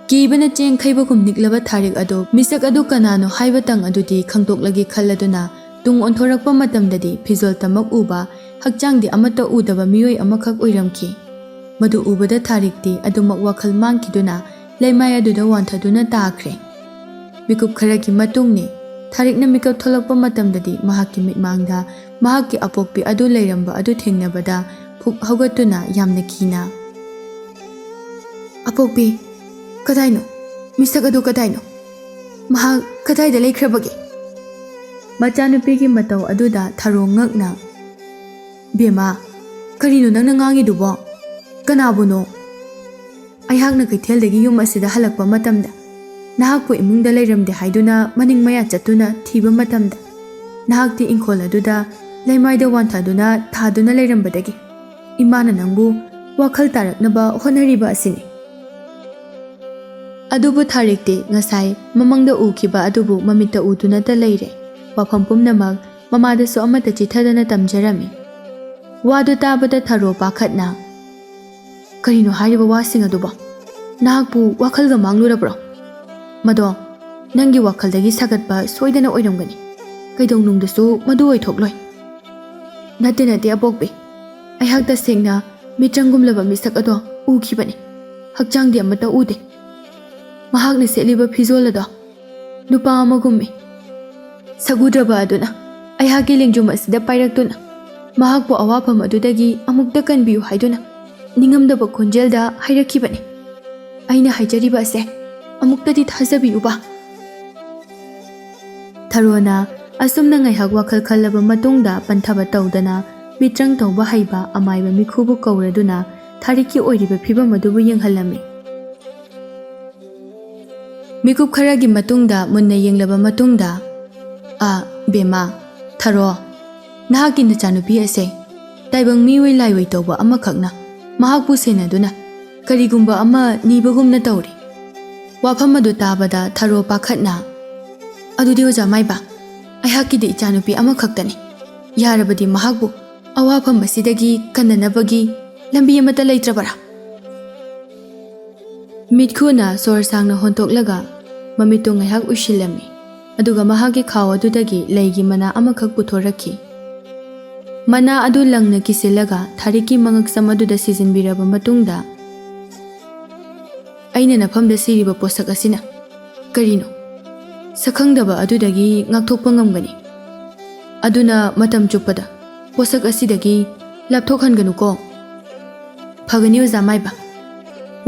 ꯀꯤꯕꯅ ꯆꯦꯡ ꯈꯩꯕꯒꯨꯝ ꯅꯤꯛꯂꯕ ꯊꯥꯔꯤꯛ ꯑꯗꯨ ꯃꯤꯁꯛ ꯑꯗꯨ ꯀꯅꯥꯅꯣ ꯍꯥꯏꯕꯇꯪ ꯑꯗꯨꯗꯤ ꯈꯪꯗꯣꯛꯂꯒꯦ ꯈꯜꯂꯗꯨꯅ ꯇꯨꯡ ꯑꯣꯟꯊꯣꯔꯛꯄ ꯃꯇꯝꯗꯗꯤ ꯐꯤꯖꯣꯜꯇꯃꯛ ꯎꯕ, ꯍꯛꯆꯥꯡꯗꯤ ꯑꯃꯠꯇ ꯎꯗꯕ ꯃꯤꯑꯣꯏ ꯑꯃꯈꯛ ꯑꯣꯏꯔꯝꯈꯤ꯫ ꯃꯗꯨ ꯎꯕꯗ ꯊꯥꯔꯤꯛꯇꯤ ꯑꯗꯨꯃꯛ ꯋꯥꯈꯜ ꯃꯥꯡꯈꯤꯗꯨꯅ ꯂꯩꯃꯥꯏ ꯑꯗꯨꯗ ꯋꯥꯟꯊꯗꯨꯅ ꯇꯥꯈ꯭ꯔꯦ꯫ ꯃꯤꯀꯨꯞ ꯈꯔꯒꯤ ꯃꯇꯨꯡꯅꯤ꯫ ꯊꯥꯔꯤꯛꯅ ꯃꯤꯀꯞ ꯊꯣꯛꯂꯛꯄ ꯃꯇꯝꯗꯗꯤ ꯃꯍꯥꯛꯀꯤ ꯃꯤꯠꯃꯥꯡꯗ ꯃꯍꯥꯛꯀꯤ ꯑꯄꯣꯛꯄꯤ ꯑꯗꯨ ꯂꯩꯔꯝꯕ ꯑꯗꯨ ꯊꯦꯡꯅꯕꯗ ꯐꯨꯛ ꯍꯧꯒꯠꯇꯨꯅ ꯌꯥꯝꯅ ꯀꯤꯅ, "ꯑꯄꯣꯛꯄꯤ, ꯀꯗꯥꯏꯅꯣ? ꯃꯤꯁꯛ ꯑꯗꯨ ꯀꯗꯥꯏꯅꯣ? ꯃꯍꯥꯛ ꯀꯗꯥꯏꯗ ꯂꯩꯈ꯭ꯔꯕꯒꯦ?" ꯃꯆꯥꯅꯨꯄꯤꯒꯤ ꯃꯇꯧ ꯑꯗꯨꯗ ꯊꯔꯣ ꯉꯛꯅ, "ꯕꯦꯝꯃ, ꯀꯔꯤꯅꯣ ꯅꯪꯅ ꯉꯥꯡꯉꯤꯗꯨꯕꯣ? ꯀꯅꯥꯕꯨꯅꯣ?" "ꯑꯩꯍꯥꯛꯅ ꯀꯩꯊꯦꯜꯗꯒꯤ ꯌꯨꯝ ꯑꯁꯤꯗ ꯍꯜꯂꯛꯄ ꯃꯇꯝꯗ, ꯅꯍꯥꯛꯄꯨ ꯏꯃꯨꯡꯗ ꯂꯩꯔꯝꯗꯦ ꯍꯥꯏꯗꯨꯅ ꯃꯅꯤꯡ ꯃꯌꯥ ꯆꯠꯇꯨꯅ ꯊꯤꯕ ꯃꯇꯝꯗ, ꯅꯍꯥꯛꯇꯤ ꯏꯪꯈꯣꯜ ꯑꯗꯨꯗ ꯂꯩꯃꯥꯏꯗ ꯋꯥꯟꯊꯗꯨꯅ ꯊꯥꯗꯨꯅ ꯂꯩꯔꯝꯕꯗꯒꯤ ꯏꯃꯥꯅ ꯅꯪꯕꯨ ꯋꯥꯈꯜ ꯇꯥꯔꯛꯅꯕ ꯍꯣꯠꯅꯔꯤꯕ ꯑꯁꯤꯅꯤ꯫" ꯑꯗꯨꯕꯨ ꯊꯥꯔꯤꯛꯇꯤ ꯉꯁꯥꯏ ꯃꯃꯪꯗ ꯎꯈꯤꯕ ꯑꯗꯨꯕꯨ ꯃꯃꯤꯠꯇ ꯎꯗꯨꯅꯇ ꯂꯩꯔꯦ꯫ ꯋꯥꯐꯝ ꯄꯨꯝꯅꯃꯛ ꯃꯃꯥꯗꯁꯨ ꯑꯃꯠꯇ ꯆꯤꯊꯗꯅ ꯇꯝꯖꯔꯝꯃꯤ꯫ ꯋꯥꯗꯨ ꯇꯥꯕꯗ ꯊꯔꯣ ꯄꯥꯈꯠꯅ, "ꯀꯔꯤꯅꯣ ꯍꯥꯏꯔꯤꯕ ꯋꯥꯁꯤꯡ ꯑꯗꯨꯕꯣ? ꯅꯍꯥꯛꯄꯨ ꯋꯥꯈꯜꯒ ꯃꯥꯡꯂꯨꯔꯕ꯭ꯔꯣ? ꯃꯗꯣ ꯅꯪꯒꯤ ꯋꯥꯈꯜꯗꯒꯤ ꯁꯥꯒꯠꯄ ꯁꯣꯏꯗꯅ ꯑꯣꯏꯔꯝꯒꯅꯤ꯫ ꯀꯩꯗꯧꯅꯨꯡꯗꯁꯨ ꯃꯗꯨ ꯑꯣꯏꯊꯣꯛꯂꯣꯏ꯫" "ꯅꯠꯇꯦ, ꯅꯠꯇꯦ, ꯑꯄꯣꯛꯄꯤ꯫ ꯑꯩꯍꯥꯛ ꯇꯁꯦꯡꯅ ꯃꯤꯇ꯭ꯔꯪꯒꯨꯝꯂꯕ ꯃꯤꯁꯛ ꯑꯗꯣ ꯎꯈꯤꯕꯅꯤ꯫ ꯍꯛꯆꯥꯡꯗꯤ ꯑꯃꯠꯇ ꯎꯗꯦ꯫ ꯃꯍꯥꯛꯅ ꯁꯦꯠꯂꯤꯕ ꯐꯤꯖꯣꯜ ꯑꯗꯣ ꯅꯨꯄꯥ ꯑꯃꯒꯨꯝꯃꯤ꯫ ꯁꯒꯨꯗ꯭ꯔꯕ ꯑꯗꯨꯅ ꯑꯩꯍꯥꯛꯀꯤ ꯂꯦꯡꯖꯨꯝ ꯑꯁꯤꯗ ꯄꯥꯏꯔꯛꯇꯨꯅ ꯃꯍꯥꯛꯄꯨ ꯑꯋꯥꯐꯝ ꯑꯗꯨꯗꯒꯤ ꯑꯃꯨꯛꯇ ꯀꯟꯕꯤꯌꯨ ꯍꯥꯏꯗꯨꯅ ꯅꯤꯡꯉꯝꯗꯕ ꯈꯣꯟꯖꯦꯜꯗ ꯍꯥꯏꯔꯛꯈꯤꯕꯅꯤ꯫ ꯑꯩꯅ ꯍꯥꯏꯖꯔꯤꯕ ꯑꯁꯦ ꯑꯃꯨꯛꯇꯗꯤ ꯊꯥꯖꯕꯤꯌꯨꯕ꯫" ꯊꯔꯣꯅ ꯑꯁꯨꯝꯅ ꯉꯥꯏꯍꯥꯛ ꯋꯥꯈꯜ ꯈꯜꯂꯕ ꯃꯇꯨꯡꯗ ꯄꯟꯊꯕ ꯇꯧꯗꯅ ꯃꯤꯇ꯭ꯔꯪ ꯇꯧꯕ ꯍꯩꯕ ꯑꯃꯥꯏꯕ ꯃꯤꯈꯨꯕꯨ ꯀꯧꯔꯗꯨꯅ ꯊꯥꯔꯤꯛꯀꯤ ꯑꯣꯏꯔꯤꯕ ꯐꯤꯕꯝ ꯑꯗꯨꯕꯨ ꯌꯦꯡꯍꯜꯂꯝꯃꯤ꯫ ꯃꯤꯀꯨꯞ ꯈꯔꯒꯤ ꯃꯇꯨꯡꯗ ꯃꯨꯟꯅ ꯌꯦꯡꯂꯕ ꯃꯇꯨꯡꯗ, "ꯑ, ꯕꯦꯝꯃ, ꯊꯔꯣ, ꯅꯍꯥꯛꯀꯤ ꯅꯆꯥꯅꯨꯄꯤ ꯑꯁꯦ ꯇꯥꯏꯕꯪ ꯃꯤꯑꯣꯏ ꯂꯥꯏꯑꯣꯏ ꯇꯧꯕ ꯑꯃꯈꯛꯅ ꯃꯍꯥꯛꯄꯨ ꯁꯦꯟꯅꯗꯨꯅ ꯀꯔꯤꯒꯨꯝꯕ ꯑꯃ ꯅꯤꯕꯒꯨꯝꯅ ꯇꯧꯔꯤ꯫" ꯋꯥꯐꯝ ꯑꯗꯨ ꯇꯥꯕꯗ ꯊꯔꯣ ꯄꯥꯈꯠꯅ, "ꯑꯗꯨꯗꯤ ꯑꯣꯖꯥ ꯃꯥꯏꯕ, ꯑꯩꯍꯥꯛꯀꯤꯗꯤ ꯏꯆꯥꯅꯨꯄꯤ ꯑꯃꯈꯛꯇꯅꯤ꯫ ꯌꯥꯔꯕꯗꯤ ꯃꯍꯥꯛꯄꯨ ꯑꯋꯥꯐꯝ ꯑꯁꯤꯗꯒꯤ ꯀꯟꯅꯅꯕꯒꯤ ꯂꯝꯕꯤ ꯑꯃꯠꯇ ꯂꯩꯇ꯭ꯔꯕꯔꯥ?" ꯃꯤꯠꯈꯨꯅ ꯁꯣꯔ ꯁꯥꯡꯅ ꯍꯣꯟꯊꯣꯛꯂꯒ ꯃꯃꯤꯠꯇꯨ ꯉꯥꯏꯍꯥꯛ ꯎꯏꯁꯤꯜꯂꯝꯃꯤ꯫ ꯑꯗꯨꯒ ꯃꯍꯥꯛꯀꯤ ꯈꯥꯎ ꯑꯗꯨꯗꯒꯤ ꯂꯩꯒꯤ ꯃꯅꯥ ꯑꯃꯈꯛ ꯄꯨꯊꯣꯔꯛꯈꯤ꯫ ꯃꯅꯥ ꯑꯗꯨ ꯂꯪꯅ ꯀꯤꯁꯤꯜꯂꯒ ꯊꯥꯔꯤꯛꯀꯤ ꯃꯉꯛꯁꯝ ꯑꯗꯨꯗ ꯁꯤꯖꯤꯟꯕꯤꯔꯕ ꯃꯇꯨꯡꯗ, ꯑꯩꯅ ꯅꯐꯝꯗ ꯁꯤꯔꯤꯕ ꯄꯣꯠꯁꯛ ꯑꯁꯤꯅ ꯀꯔꯤꯅꯣ? ꯁꯛꯈꯪꯗꯕ ꯑꯗꯨꯗꯒꯤ ꯉꯥꯛꯊꯣꯛꯄ ꯉꯝꯒꯅꯤ꯫ ꯑꯗꯨꯅ ꯃꯇꯝ ꯆꯨꯞꯄꯗ ꯄꯣꯠꯁꯛ ꯑꯁꯤꯗꯒꯤ ꯂꯥꯞꯊꯣꯛꯍꯟꯒꯅꯨꯀꯣ꯫ ꯐꯒꯅꯤ, ꯑꯣꯖꯥ ꯃꯥꯏꯕ꯫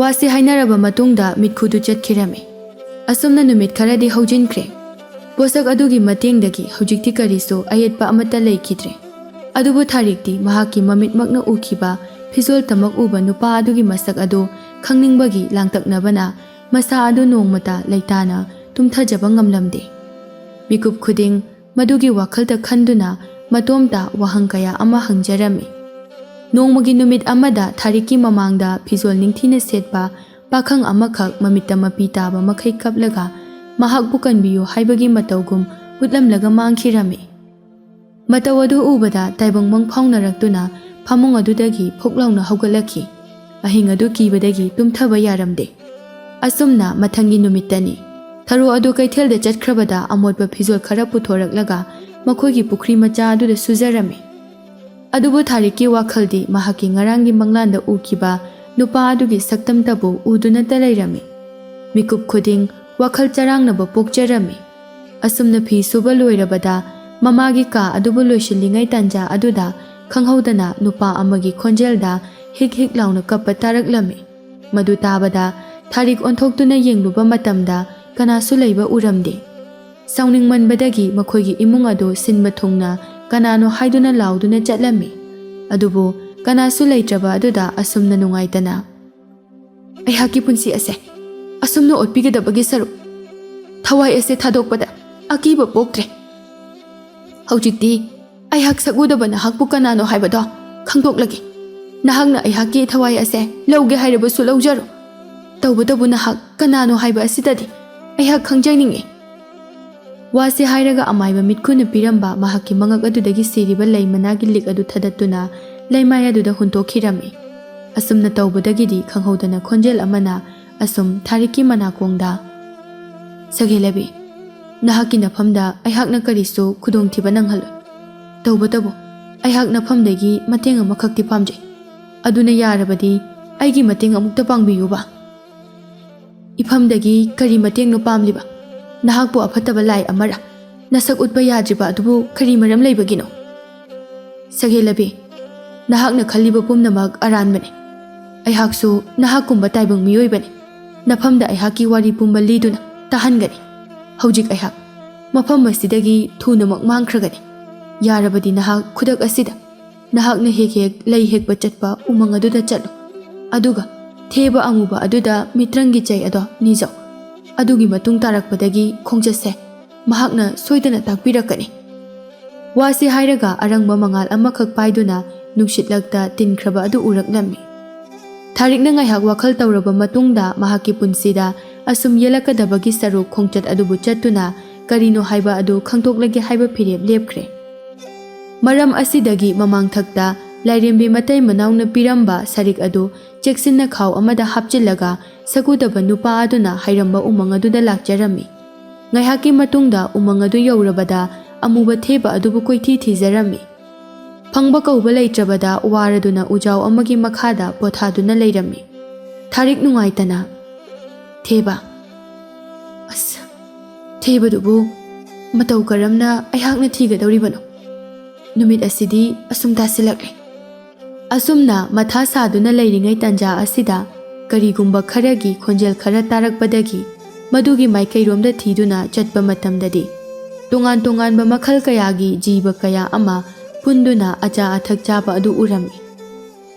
ꯋꯥꯁꯤ ꯍꯥꯏꯅꯔꯕ ꯃꯇꯨꯡꯗ ꯃꯤꯠꯈꯨꯗꯨ ꯆꯠꯈꯤꯔꯝꯃꯤ꯫ ꯑꯁꯨꯝꯅ ꯅꯨꯃꯤꯠ ꯈꯔꯗꯤ ꯍꯧꯖꯤꯟꯈ꯭ꯔꯦ꯫ ꯄꯣꯠꯁꯛ ꯑꯗꯨꯒꯤ ꯃꯇꯦꯡꯗꯒꯤ ꯍꯧꯖꯤꯛꯇꯤ ꯀꯔꯤꯁꯨ ꯑꯌꯦꯠꯄ ꯑꯃꯠꯇ ꯂꯩꯈꯤꯗ꯭ꯔꯦ꯫ ꯑꯗꯨꯕꯨ ꯊꯥꯔꯤꯛꯇꯤ ꯃꯍꯥꯛꯀꯤ ꯃꯃꯤꯠꯃꯛꯅ ꯎꯈꯤꯕ ꯐꯤꯖꯣꯜꯇꯃꯛ ꯎꯕ ꯅꯨꯄꯥ ꯑꯗꯨꯒꯤ ꯃꯁꯛ ꯑꯗꯨ ꯈꯪꯅꯤꯡꯕꯒꯤ ꯂꯥꯡꯇꯛꯅꯕꯅ ꯃꯁꯥ ꯑꯗꯨ ꯅꯣꯡꯃꯇ ꯂꯩꯇꯥꯅ ꯇꯨꯝꯊꯖꯕ ꯉꯝꯂꯝꯗꯦ꯫ ꯃꯤꯀꯨꯞ ꯈꯨꯗꯤꯡ ꯃꯗꯨꯒꯤ ꯋꯥꯈꯜꯗ ꯈꯟꯗꯨꯅ ꯃꯇꯣꯝꯇ ꯋꯥꯍꯪ ꯀꯌꯥ ꯑꯃ ꯍꯪꯖꯔꯝꯃꯤ꯫ ꯅꯣꯡꯃꯒꯤ ꯅꯨꯃꯤꯠ ꯑꯃꯗ ꯊꯥꯔꯤꯛꯀꯤ ꯃꯃꯥꯡꯗ ꯐꯤꯖꯣꯜ ꯅꯤꯡꯊꯤꯅ ꯁꯦꯠꯄ ꯄꯥꯈꯪ ꯑꯃꯈꯛ ꯃꯃꯤꯠꯇ ꯃꯄꯤ ꯇꯥꯕ ꯃꯈꯩ ꯀꯞꯂꯒ ꯃꯍꯥꯛꯄꯨ ꯀꯟꯕꯤꯌꯨ ꯍꯥꯏꯕꯒꯤ ꯃꯇꯧꯒꯨꯝ ꯎꯠꯂꯝꯂꯒ ꯃꯥꯡꯈꯤꯔꯝꯃꯤ꯫ ꯃꯇꯧ ꯑꯗꯨ ꯎꯕꯗ ꯇꯥꯏꯕꯪ ꯃꯪ ꯐꯥꯎꯅꯔꯛꯇꯨꯅ ꯐꯃꯨꯡ ꯑꯗꯨꯗꯒꯤ ꯐꯨꯛ ꯂꯥꯎꯅ ꯍꯧꯒꯠꯂꯛꯈꯤ꯫ ꯑꯍꯤꯡ ꯑꯗꯨ ꯀꯤꯕꯗꯒꯤ ꯇꯨꯝꯊꯕ ꯌꯥꯔꯝꯗꯦ꯫ ꯑꯁꯨꯝꯅ ꯃꯊꯪꯒꯤ ꯅꯨꯃꯤꯠꯇꯅꯤ꯫ ꯊꯔꯣ ꯑꯗꯨ ꯀꯩꯊꯦꯜꯗ ꯆꯠꯈ꯭ꯔꯕꯗ ꯑꯃꯣꯠꯄ ꯐꯤꯖꯣꯜ ꯈꯔ ꯄꯨꯊꯣꯔꯛꯂꯒ ꯃꯈꯣꯏꯒꯤ ꯄꯨꯈ꯭ꯔꯤ ꯃꯆꯥ ꯑꯗꯨꯗ ꯁꯨꯖꯔꯝꯃꯤ꯫ ꯑꯗꯨꯕꯨ ꯊꯥꯔꯤꯛꯀꯤ ꯋꯥꯈꯜꯗꯤ ꯃꯍꯥꯛꯀꯤ ꯉꯔꯥꯡꯒꯤ ꯃꯪꯂꯥꯟꯗ ꯎꯈꯤꯕ ꯅꯨꯄꯥ ꯑꯗꯨꯒꯤ ꯁꯛꯇꯝꯇꯕꯨ ꯎꯗꯨꯅꯇ ꯂꯩꯔꯝꯃꯤ꯫ ꯃꯤꯀꯨꯞ ꯈꯨꯗꯤꯡ ꯋꯥꯈꯜ ꯆꯔꯥꯡꯅꯕ ꯄꯣꯛꯆꯔꯝꯃꯤ꯫ ꯑꯁꯨꯝꯅ ꯐꯤ ꯁꯨꯕ ꯂꯣꯏꯔꯕꯗ ꯃꯃꯥꯒꯤ ꯀꯥ ꯑꯗꯨꯕꯨ ꯂꯣꯏꯁꯤꯜꯂꯤꯉꯩ ꯇꯥꯟꯖꯥ ꯑꯗꯨꯗ ꯈꯪꯍꯧꯗꯅ ꯅꯨꯄꯥ ꯑꯃꯒꯤ ꯈꯣꯟꯖꯦꯜꯗ ꯍꯤꯛ ꯍꯤꯛ ꯂꯥꯎꯅ ꯀꯞꯄ ꯇꯥꯔꯛꯂꯝꯃꯤ꯫ ꯃꯗꯨ ꯇꯥꯕꯗ ꯊꯥꯔꯤꯛ ꯑꯣꯟꯊꯣꯛꯇꯨꯅ ꯌꯦꯡꯂꯨꯕ ꯃꯇꯝꯗ ꯀꯅꯥꯁꯨ ꯂꯩꯕ ꯎꯔꯝꯗꯦ꯫ ꯁꯥꯎꯅꯤꯡꯃꯟꯕꯗꯒꯤ ꯃꯈꯣꯏꯒꯤ ꯏꯃꯨꯡ ꯑꯗꯨ ꯁꯤꯟꯕ ꯊꯨꯡꯅ ꯀꯅꯥꯅꯣ ꯍꯥꯏꯗꯨꯅ ꯂꯥꯎꯗꯨꯅ ꯆꯠꯂꯝꯃꯤ꯫ ꯑꯗꯨꯕꯨ ꯀꯅꯥꯁꯨ ꯂꯩꯇ꯭ꯔꯕ ꯑꯗꯨꯗ ꯑꯁꯨꯝꯅ ꯅꯨꯡꯉꯥꯏꯇꯅ, "ꯑꯩꯍꯥꯛꯀꯤ ꯄꯨꯟꯁꯤ ꯑꯁꯦ ꯑꯁꯨꯝꯅ ꯑꯣꯠꯄꯤꯒꯗꯕꯒꯤ ꯁꯔꯨꯛ ꯊꯋꯥꯏ ꯑꯁꯦ ꯊꯥꯗꯣꯛꯄꯗ ꯑꯀꯤꯕ ꯄꯣꯛꯇ꯭ꯔꯦ꯫ ꯍꯧꯖꯤꯛꯇꯤ ꯑꯩꯍꯥꯛ ꯁꯛꯎꯗꯕ ꯅꯍꯥꯛꯄꯨ ꯀꯅꯥꯅꯣ ꯍꯥꯏꯕꯗꯣ ꯈꯪꯗꯣꯛꯂꯒꯦ꯫ ꯅꯍꯥꯛꯅ ꯑꯩꯍꯥꯛꯀꯤ ꯊꯋꯥꯏ ꯑꯁꯦ ꯂꯧꯒꯦ ꯍꯥꯏꯔꯕꯁꯨ ꯂꯧꯖꯔꯣ꯫ ꯇꯧꯕꯇꯕꯨ ꯅꯍꯥꯛ ꯀꯅꯥꯅꯣ ꯍꯥꯏꯕ ꯑꯁꯤꯗꯗꯤ ꯑꯩꯍꯥꯛ ꯈꯪꯖꯅꯤꯡꯏ꯫" ꯋꯥꯁꯤ ꯍꯥꯏꯔꯒ ꯑꯃꯥꯏꯕ ꯃꯤꯠꯈꯨꯅ ꯄꯤꯔꯝꯕ ꯃꯍꯥꯛꯀꯤ ꯃꯉꯛ ꯑꯗꯨꯗꯒꯤ ꯁꯤꯔꯤꯕ ꯂꯩ ꯃꯅꯥꯒꯤ ꯂꯤꯛ ꯑꯗꯨ ꯊꯗꯠꯇꯨꯅ ꯂꯩꯃꯥꯏ ꯑꯗꯨꯗ ꯍꯨꯟꯇꯣꯛꯈꯤꯔꯝꯃꯤ꯫ ꯑꯁꯨꯝꯅ ꯇꯧꯕꯗꯒꯤꯗꯤ ꯈꯪꯍꯧꯗꯅ ꯈꯣꯟꯖꯦꯜ ꯑꯃꯅ ꯑꯁꯨꯝ ꯊꯥꯔꯤꯛꯀꯤ ꯃꯅꯥꯀꯣꯡꯗ, "ꯁꯒꯦꯂꯕꯤ, ꯅꯍꯥꯛꯀꯤ ꯅꯐꯝꯗ ꯑꯩꯍꯥꯛꯅ ꯀꯔꯤꯁꯨ ꯈꯨꯗꯣꯡꯊꯤꯕ ꯅꯪꯍꯜꯂꯣꯏ꯫ ꯇꯧꯕꯇꯕꯨ ꯑꯩꯍꯥꯛ ꯅꯐꯝꯗꯒꯤ ꯃꯇꯦꯡ ꯑꯃꯈꯛꯇꯤ ꯄꯥꯝꯖꯩ꯫ ꯑꯗꯨꯅ ꯌꯥꯔꯕꯗꯤ ꯑꯩꯒꯤ ꯃꯇꯦꯡ ꯑꯃꯨꯛꯇ ꯄꯥꯡꯕꯤꯌꯨꯕ꯫" ꯏꯐꯝꯗꯒꯤ ꯀꯔꯤ ꯃꯇꯦꯡꯅꯣ ꯄꯥꯝꯂꯤꯕ? ꯅꯍꯥꯛꯄꯨ ꯑꯐꯠꯇꯕ ꯂꯥꯏ ꯑꯃꯔ? ꯅꯁꯛ ꯎꯠꯄ ꯌꯥꯗ꯭ꯔꯤꯕ ꯑꯗꯨꯕꯨ ꯀꯔꯤ ꯃꯔꯝ ꯂꯩꯕꯒꯤꯅꯣ? ꯁꯒꯦꯂꯕꯤ, ꯅꯍꯥꯛꯅ ꯈꯜꯂꯤꯕ ꯄꯨꯝꯅꯃꯛ ꯑꯔꯥꯟꯕꯅꯤ꯫ ꯑꯩꯍꯥꯛꯁꯨ ꯅꯍꯥꯛꯀꯨꯝꯕ ꯇꯥꯏꯕꯪ ꯃꯤꯑꯣꯏꯕꯅꯤ꯫ ꯅꯐꯝꯗ ꯑꯩꯍꯥꯛꯀꯤ ꯋꯥꯔꯤ ꯄꯨꯝꯕ ꯂꯤꯗꯨꯅ ꯇꯥꯍꯟꯒꯅꯤ꯫ ꯍꯧꯖꯤꯛ ꯑꯩꯍꯥꯛ ꯃꯐꯝ ꯑꯁꯤꯗꯒꯤ ꯊꯨꯅꯃꯛ ꯃꯥꯡꯈ꯭ꯔꯒꯅꯤ꯫ ꯌꯥꯔꯕꯗꯤ ꯅꯍꯥꯛ ꯈꯨꯗꯛ ꯑꯁꯤꯗ ꯅꯍꯥꯛꯅ ꯍꯦꯛ ꯍꯦꯛ ꯂꯩ ꯍꯦꯛꯄ ꯆꯠꯄ ꯎꯃꯪ ꯑꯗꯨꯗ ꯆꯠꯂꯨ꯫ ꯑꯗꯨꯒ ꯊꯦꯕ ꯑꯃꯨꯕ ꯑꯗꯨꯗ ꯃꯤꯇ꯭ꯔꯪꯒꯤ ꯆꯩ ꯑꯗꯣ ꯅꯤꯖꯧ꯫ ꯑꯗꯨꯒꯤ ꯃꯇꯨꯡ ꯇꯥꯔꯛꯄꯗꯒꯤ ꯈꯣꯡꯆꯠꯁꯦ ꯃꯍꯥꯛꯅ ꯁꯣꯏꯗꯅ ꯇꯥꯛꯄꯤꯔꯛꯀꯅꯤ꯫ ꯋꯥꯁꯤ ꯍꯥꯏꯔꯒ ꯑꯔꯪꯕ ꯃꯉꯥꯜ ꯑꯃꯈꯛ ꯄꯥꯏꯗꯨꯅ ꯅꯨꯡꯁꯤꯠꯂꯛꯇ ꯇꯤꯟꯈ꯭ꯔꯕ ꯑꯗꯨ ꯎꯔꯛꯂꯝꯃꯤ꯫ ꯊꯥꯔꯤꯛꯅ ꯉꯥꯏꯍꯥꯛ ꯋꯥꯈꯜ ꯇꯧꯔꯕ ꯃꯇꯨꯡꯗ ꯃꯍꯥꯛꯀꯤ ꯄꯨꯟꯁꯤꯗ ꯑꯁꯨꯝ ꯌꯦꯜꯂꯛꯀꯗꯕꯒꯤ ꯁꯔꯨꯛ ꯈꯣꯡꯆꯠ ꯑꯗꯨꯕꯨ ꯆꯠꯇꯨꯅ ꯀꯔꯤꯅꯣ ꯍꯥꯏꯕ ꯑꯗꯨ ꯈꯪꯗꯣꯛꯂꯒꯦ ꯍꯥꯏꯕ ꯐꯤꯔꯦꯞ ꯂꯦꯞꯈ꯭ꯔꯦ꯫ ꯃꯔꯝ ꯑꯁꯤꯗꯒꯤ ꯃꯃꯥꯡꯊꯛꯇ ꯂꯥꯏꯔꯦꯝꯕꯤ ꯃꯇꯩ ꯃꯅꯥꯎꯅ ꯄꯤꯔꯝꯕ ꯁꯔꯤꯛ ꯑꯗꯨ ꯆꯦꯛꯁꯤꯟꯅ ꯈꯥꯎ ꯑꯃꯗ ꯍꯥꯞꯆꯤꯜꯂꯒ ꯁꯀꯨꯗꯕ ꯅꯨꯄꯥ ꯑꯗꯨꯅ ꯍꯩꯔꯝꯕ ꯎꯃꯪ ꯑꯗꯨꯗ ꯂꯥꯛꯆꯔꯝꯃꯤ꯫ ꯉꯥꯏꯍꯥꯛꯀꯤ ꯃꯇꯨꯡꯗ ꯎꯃꯪ ꯑꯗꯨ ꯌꯧꯔꯕꯗ ꯑꯃꯨꯕ ꯊꯦꯕ ꯑꯗꯨꯕꯨ ꯀꯣꯏꯊꯤ ꯊꯤꯖꯔꯝꯃꯤ꯫ ꯐꯪꯕ ꯀꯧꯕ ꯂꯩꯇ꯭ꯔꯕꯗ ꯋꯥꯔꯗꯨꯅ ꯎꯖꯥꯎ ꯑꯃꯒꯤ ꯃꯈꯥꯗ ꯄꯣꯊꯥꯗꯨꯅ ꯂꯩꯔꯝꯃꯤ꯫ ꯊꯥꯔꯤꯛ ꯅꯨꯡꯉꯥꯏꯇꯅ, "ꯊꯦꯕ, ꯑꯁ, ꯊꯦꯕꯗꯨꯕꯨ ꯃꯇꯧ ꯀꯔꯝꯅ ꯑꯩꯍꯥꯛꯅ ꯊꯤꯒꯗꯧꯔꯤꯕꯅꯣ? ꯅꯨꯃꯤꯠ ꯑꯁꯤꯗꯤ ꯑꯁꯨꯝ ꯇꯥꯁꯤꯜꯂꯛꯂꯦ꯫" ꯑꯁꯨꯝꯅ ꯃꯊꯥ ꯁꯥꯗꯨꯅ ꯂꯩꯔꯤꯉꯩ ꯇꯟꯖꯥ ꯑꯁꯤꯗ ꯀꯔꯤꯒꯨꯝꯕ ꯈꯔꯒꯤ ꯈꯣꯟꯖꯦꯜ ꯈꯔ ꯇꯥꯔꯛꯄꯗꯒꯤ ꯃꯗꯨꯒꯤ ꯃꯥꯏꯀꯩꯔꯣꯝꯗ ꯊꯤꯗꯨꯅ ꯆꯠꯄ ꯃꯇꯝꯗꯗꯤ ꯇꯣꯉꯥꯟ ꯇꯣꯉꯥꯟꯕ ꯃꯈꯜ ꯀꯌꯥꯒꯤ ꯖꯤꯕ ꯀꯌꯥ ꯑꯃ ꯄꯨꯟꯗꯨꯅ ꯑꯆꯥ ꯑꯊꯛ ꯆꯥꯕ ꯑꯗꯨ ꯎꯔꯝꯃꯤ꯫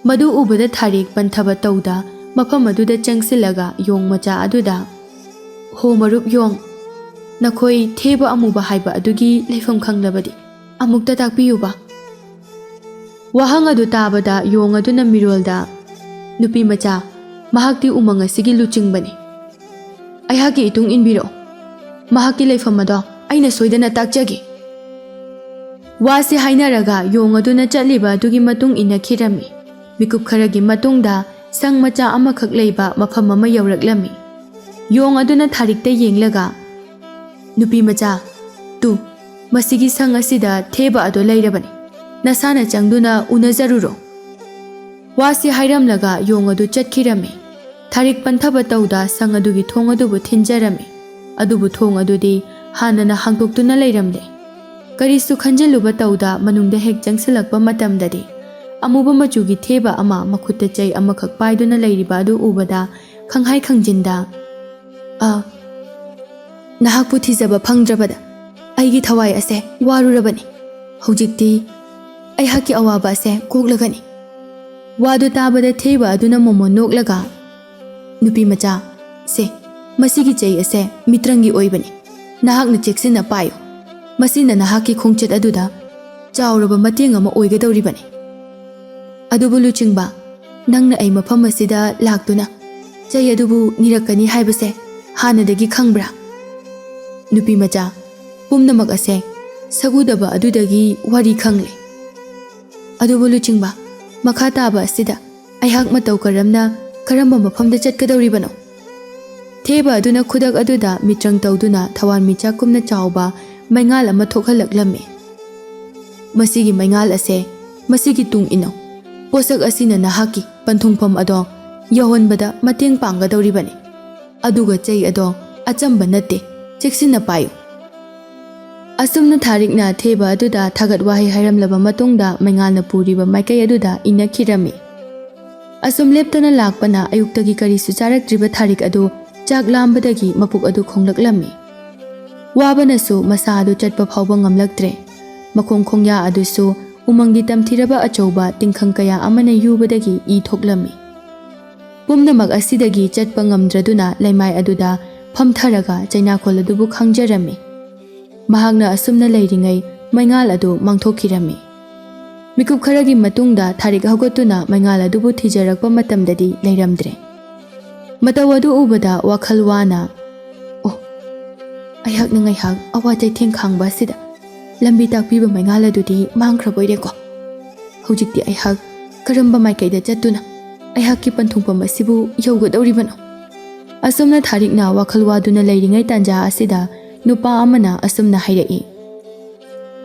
ꯃꯗꯨ ꯎꯕꯗ ꯊꯥꯔꯤꯛ ꯄꯟꯊꯕ ꯇꯧꯗ ꯃꯐꯝ ꯑꯗꯨꯗ ꯆꯪꯁꯤꯜꯂꯒ ꯌꯣꯡ ꯃꯆꯥ ꯑꯗꯨꯗ, "ꯍꯣ ꯃꯔꯨꯞ ꯌꯣꯡ, ꯅꯈꯣꯏ ꯊꯦꯕ ꯑꯃꯨꯕ ꯍꯥꯏꯕ ꯑꯗꯨꯒꯤ ꯂꯩꯐꯝ ꯈꯪꯂꯕꯗꯤ ꯑꯃꯨꯛꯇ ꯇꯥꯛꯄꯤꯌꯨꯕ?" ꯋꯥꯍꯪ ꯑꯗꯨ ꯇꯥꯕꯗ ꯌꯣꯡ ꯑꯗꯨꯅ ꯃꯤꯔꯣꯜꯗ, "ꯅꯨꯄꯤ ꯃꯆꯥ, ꯃꯍꯥꯛꯇꯤ ꯎꯃꯪ ꯑꯁꯤꯒꯤ ꯂꯨꯆꯤꯡꯕꯅꯤ꯫ ꯑꯩꯍꯥꯛꯀꯤ ꯏꯇꯨꯡ ꯏꯟꯕꯤꯔꯛꯎ꯫ ꯃꯍꯥꯛꯀꯤ ꯂꯩꯐꯝ ꯑꯗꯣ ꯑꯩꯅ ꯁꯣꯏꯗꯅ ꯇꯥꯛꯆꯒꯦ꯫" ꯋꯥꯁꯤ ꯍꯥꯏꯅꯔꯒ ꯌꯣꯡ ꯑꯗꯨꯅ ꯆꯠꯂꯤꯕ ꯑꯗꯨꯒꯤ ꯃꯇꯨꯡ ꯏꯟꯅꯈꯤꯔꯝꯃꯤ꯫ ꯃꯤꯀꯨꯞ ꯈꯔꯒꯤ ꯃꯇꯨꯡꯗ ꯁꯪ ꯃꯆꯥ ꯑꯃꯈꯛ ꯂꯩꯕ ꯃꯐꯝ ꯑꯃ ꯌꯧꯔꯛꯂꯝꯃꯤ꯫ ꯌꯣꯡ ꯑꯗꯨꯅ ꯊꯥꯔꯤꯛꯇ ꯌꯦꯡꯂꯒ, "ꯅꯨꯄꯤ ꯃꯆꯥ, ꯇꯨ, ꯃꯁꯤꯒꯤ ꯁꯪ ꯑꯁꯤꯗ ꯊꯦꯕ ꯑꯗꯣ ꯂꯩꯔꯕꯅꯤ꯫ ꯅꯁꯥꯅ ꯆꯪꯗꯨꯅ ꯎꯅꯖꯔꯨꯔꯣ꯫" ꯋꯥꯁꯤ ꯍꯥꯏꯔꯝꯂꯒ ꯌꯣꯡ ꯑꯗꯨ ꯆꯠꯈꯤꯔꯝꯃꯤ꯫ ꯊꯥꯔꯤꯛ ꯄꯟꯊꯕ ꯇꯧꯗ ꯁꯪ ꯑꯗꯨꯒꯤ ꯊꯣꯡ ꯑꯗꯨꯕꯨ ꯊꯤꯟꯖꯔꯝꯃꯤ꯫ ꯑꯗꯨꯕꯨ ꯊꯣꯡ ꯑꯗꯨꯗꯤ ꯍꯥꯟꯅꯅ ꯍꯥꯡꯗꯣꯛꯇꯨꯅ ꯂꯩꯔꯝꯂꯦ꯫ ꯀꯔꯤꯁꯨ ꯈꯟꯖꯤꯜꯂꯨꯕ ꯇꯧꯗ ꯃꯅꯨꯡꯗ ꯍꯦꯛ ꯆꯪꯁꯤꯜꯂꯛꯄ ꯃꯇꯝꯗꯗꯤ ꯑꯃꯨꯕ ꯃꯆꯨꯒꯤ ꯊꯦꯕ ꯑꯃ ꯃꯈꯨꯠꯇ ꯆꯩ ꯑꯃꯈꯛ ꯄꯥꯏꯗꯨꯅ ꯂꯩꯔꯤꯕ ꯑꯗꯨ ꯎꯕꯗ ꯈꯪꯍꯥꯏ ꯈꯪꯖꯤꯟꯗ, "ꯑ, ꯅꯍꯥꯛꯄꯨ ꯊꯤꯖꯕ ꯐꯪꯗ꯭ꯔꯕꯗ ꯑꯩꯒꯤ ꯊꯋꯥꯏ ꯑꯁꯦ ꯋꯥꯔꯨꯔꯕꯅꯤ꯫ ꯍꯧꯖꯤꯛꯇꯤ ꯑꯩꯍꯥꯛꯀꯤ ꯑꯋꯥꯕ ꯑꯁꯦ ꯀꯣꯛꯂꯒꯅꯤ꯫" ꯋꯥꯗꯨ ꯇꯥꯕꯗ ꯊꯦꯕ ꯑꯗꯨꯅ ꯃꯣꯃꯣꯟ ꯅꯣꯛꯂꯒ, "ꯅꯨꯄꯤ ꯃꯆꯥ, ꯁꯦ, ꯃꯁꯤꯒꯤ ꯆꯩ ꯑꯁꯦ ꯃꯤꯇ꯭ꯔꯪꯒꯤ ꯑꯣꯏꯕꯅꯤ꯫ ꯅꯍꯥꯛꯅ ꯆꯦꯛꯁꯤꯟꯅ ꯄꯥꯏꯌꯨ꯫ ꯃꯁꯤꯅ ꯅꯍꯥꯛꯀꯤ ꯈꯣꯡꯆꯠ ꯑꯗꯨꯗ ꯆꯥꯎꯔꯕ ꯃꯇꯦꯡ ꯑꯃ ꯑꯣꯏꯒꯗꯧꯔꯤꯕꯅꯤ꯫" "ꯑꯗꯨꯕꯨ ꯂꯨꯆꯤꯡꯕ, ꯅꯪꯅ ꯑꯩ ꯃꯐꯝ ꯑꯁꯤꯗ ꯂꯥꯛꯇꯨꯅ ꯆꯩ ꯑꯗꯨꯕꯨ ꯅꯤꯔꯛꯀꯅꯤ ꯍꯥꯏꯕꯁꯦ ꯍꯥꯟꯅꯗꯒꯤ ꯈꯪꯕ꯭ꯔꯥ?" "ꯅꯨꯄꯤ ꯃꯆꯥ, ꯄꯨꯝꯅꯃꯛ ꯑꯁꯦ ꯁꯒꯨꯗꯕ ꯑꯗꯨꯗꯒꯤ ꯋꯥꯔꯤ ꯈꯪꯂꯦ꯫ ꯑꯗꯨꯕꯨ ꯂꯨꯆꯤꯡꯕ, ꯃꯈꯥ ꯇꯥꯕ ꯑꯁꯤꯗ ꯑꯩꯍꯥꯛ ꯃꯇꯧ ꯀꯔꯝꯅ ꯀꯔꯝꯕ ꯃꯐꯝꯗ ꯆꯠꯀꯗꯧꯔꯤꯕꯅꯣ?" ꯊꯦꯕ ꯑꯗꯨꯅ ꯈꯨꯗꯛ ꯑꯗꯨꯗ ꯃꯤꯇ꯭ꯔꯪ ꯇꯧꯗꯨꯅ ꯊꯋꯥꯟꯃꯤꯆꯥꯛꯀꯨꯝꯅ ꯆꯥꯎꯕ ꯃꯩꯉꯥꯜ ꯑꯃ ꯊꯣꯛꯍꯜꯂꯛꯂꯝꯃꯤ꯫ "ꯃꯁꯤꯒꯤ ꯃꯩꯉꯥꯜ ꯑꯁꯦ ꯃꯁꯤꯒꯤ ꯇꯨꯡ ꯏꯟꯅꯧ꯫ ꯄꯣꯠꯁꯛ ꯑꯁꯤꯅ ꯅꯍꯥꯛꯀꯤ ꯄꯟꯊꯨꯡꯐꯝ ꯑꯗꯣ ꯌꯧꯍꯟꯕꯗ ꯃꯇꯦꯡ ꯄꯥꯡꯒꯗꯧꯔꯤꯕꯅꯤ꯫ ꯑꯗꯨꯒ ꯆꯩ ꯑꯗꯣ ꯑꯆꯝꯕ ꯅꯠꯇꯦ, ꯆꯦꯛꯁꯤꯟꯅ ꯄꯥꯏꯌꯨ꯫" ꯑꯁꯨꯝꯅ ꯊꯥꯔꯤꯛꯅ ꯊꯦꯕ ꯑꯗꯨꯗ ꯊꯥꯒꯠ ꯋꯥꯍꯩ ꯍꯥꯏꯔꯝꯂꯕ ꯃꯇꯨꯡꯗ ꯃꯩꯉꯥꯜꯅ ꯄꯨꯔꯤꯕ ꯃꯥꯏꯀꯩ ꯑꯗꯨꯗ ꯏꯟꯅꯈꯤꯔꯝꯃꯤ꯫ ꯑꯁꯨꯝ ꯂꯦꯞꯇꯅ ꯂꯥꯛꯄꯅ ꯑꯌꯨꯛꯇꯒꯤ ꯀꯔꯤꯁꯨ ꯆꯥꯔꯛꯇ꯭ꯔꯤꯕ ꯊꯥꯔꯤꯛ ꯑꯗꯨ ꯆꯥꯛ ꯂꯥꯝꯕꯗꯒꯤ ꯃꯄꯨꯛ ꯑꯗꯨ ꯈꯣꯡꯂꯛꯂꯝꯃꯤ꯫ ꯋꯥꯕꯅꯁꯨ ꯃꯁꯥ ꯑꯗꯨ ꯆꯠꯄ ꯐꯥꯎꯕ ꯉꯝꯂꯛꯇ꯭ꯔꯦ꯫ ꯃꯈꯣꯡ ꯈꯣꯡꯌꯥ ꯑꯗꯨꯁꯨ ꯎꯃꯪꯒꯤ ꯇꯝꯊꯤꯔꯕ ꯑꯆꯧꯕ ꯇꯤꯡꯈꯪ ꯀꯌꯥ ꯑꯃꯅ ꯌꯨꯕꯗꯒꯤ ꯏ ꯊꯣꯛꯂꯝꯃꯤ꯫ ꯄꯨꯝꯅꯃꯛ ꯑꯁꯤꯗꯒꯤ ꯆꯠꯄ ꯉꯝꯗ꯭ꯔꯗꯨꯅ ꯂꯩꯃꯥꯏ ꯑꯗꯨꯗ ꯐꯝꯊꯔꯒ ꯆꯩꯅꯥꯈꯣꯜ ꯑꯗꯨꯕꯨ ꯈꯥꯡꯖꯔꯝꯃꯤ꯫ ꯃꯍꯥꯛꯅ ꯑꯁꯨꯝꯅ ꯂꯩꯔꯤꯉꯩ ꯃꯩꯉꯥꯜ ꯑꯗꯨ ꯃꯥꯡꯊꯣꯛꯈꯤꯔꯝꯃꯤ꯫ ꯃꯤꯀꯨꯞ ꯈꯔꯒꯤ ꯃꯇꯨꯡꯗ ꯊꯥꯔꯤꯛ ꯍꯧꯒꯠꯇꯨꯅ ꯃꯩꯉꯥꯜ ꯑꯗꯨꯕꯨ ꯊꯤꯖꯔꯛꯄ ꯃꯇꯝꯗꯗꯤ ꯂꯩꯔꯝꯗ꯭ꯔꯦ꯫ ꯃꯇꯧ ꯑꯗꯨ ꯎꯕꯗ ꯋꯥꯈꯜ ꯋꯥꯅ, "ꯑꯣ, ꯑꯩꯍꯥꯛꯅ ꯉꯥꯏꯍꯥꯛ ꯑꯋꯥ ꯆꯩꯊꯦꯡ ꯈꯥꯡꯕ ꯑꯁꯤꯗ ꯂꯝꯕꯤ ꯇꯥꯛꯄꯤꯕ ꯃꯩꯉꯥꯜ ꯑꯗꯨꯗꯤ ꯃꯥꯡꯈ꯭ꯔꯕꯣꯏꯔꯦꯀꯣ꯫ ꯍꯧꯖꯤꯛꯇꯤ ꯑꯩꯍꯥꯛ ꯀꯔꯝꯕ ꯃꯥꯏꯀꯩꯗ ꯆꯠꯇꯨꯅ ꯑꯩꯍꯥꯛꯀꯤ ꯄꯟꯊꯨꯡꯐꯝ ꯑꯁꯤꯕꯨ ꯌꯧꯒꯗꯧꯔꯤꯕꯅꯣ?" ꯑꯁꯨꯝꯅ ꯊꯥꯔꯤꯛꯅ ꯋꯥꯈꯜ ꯋꯥꯗꯨꯅ ꯂꯩꯔꯤꯉꯩ ꯇꯥꯟꯖꯥ ꯑꯁꯤꯗ ꯅꯨꯄꯥ ꯑꯃꯅ ꯑꯁꯨꯝꯅ ꯍꯥꯏꯔꯛꯏ,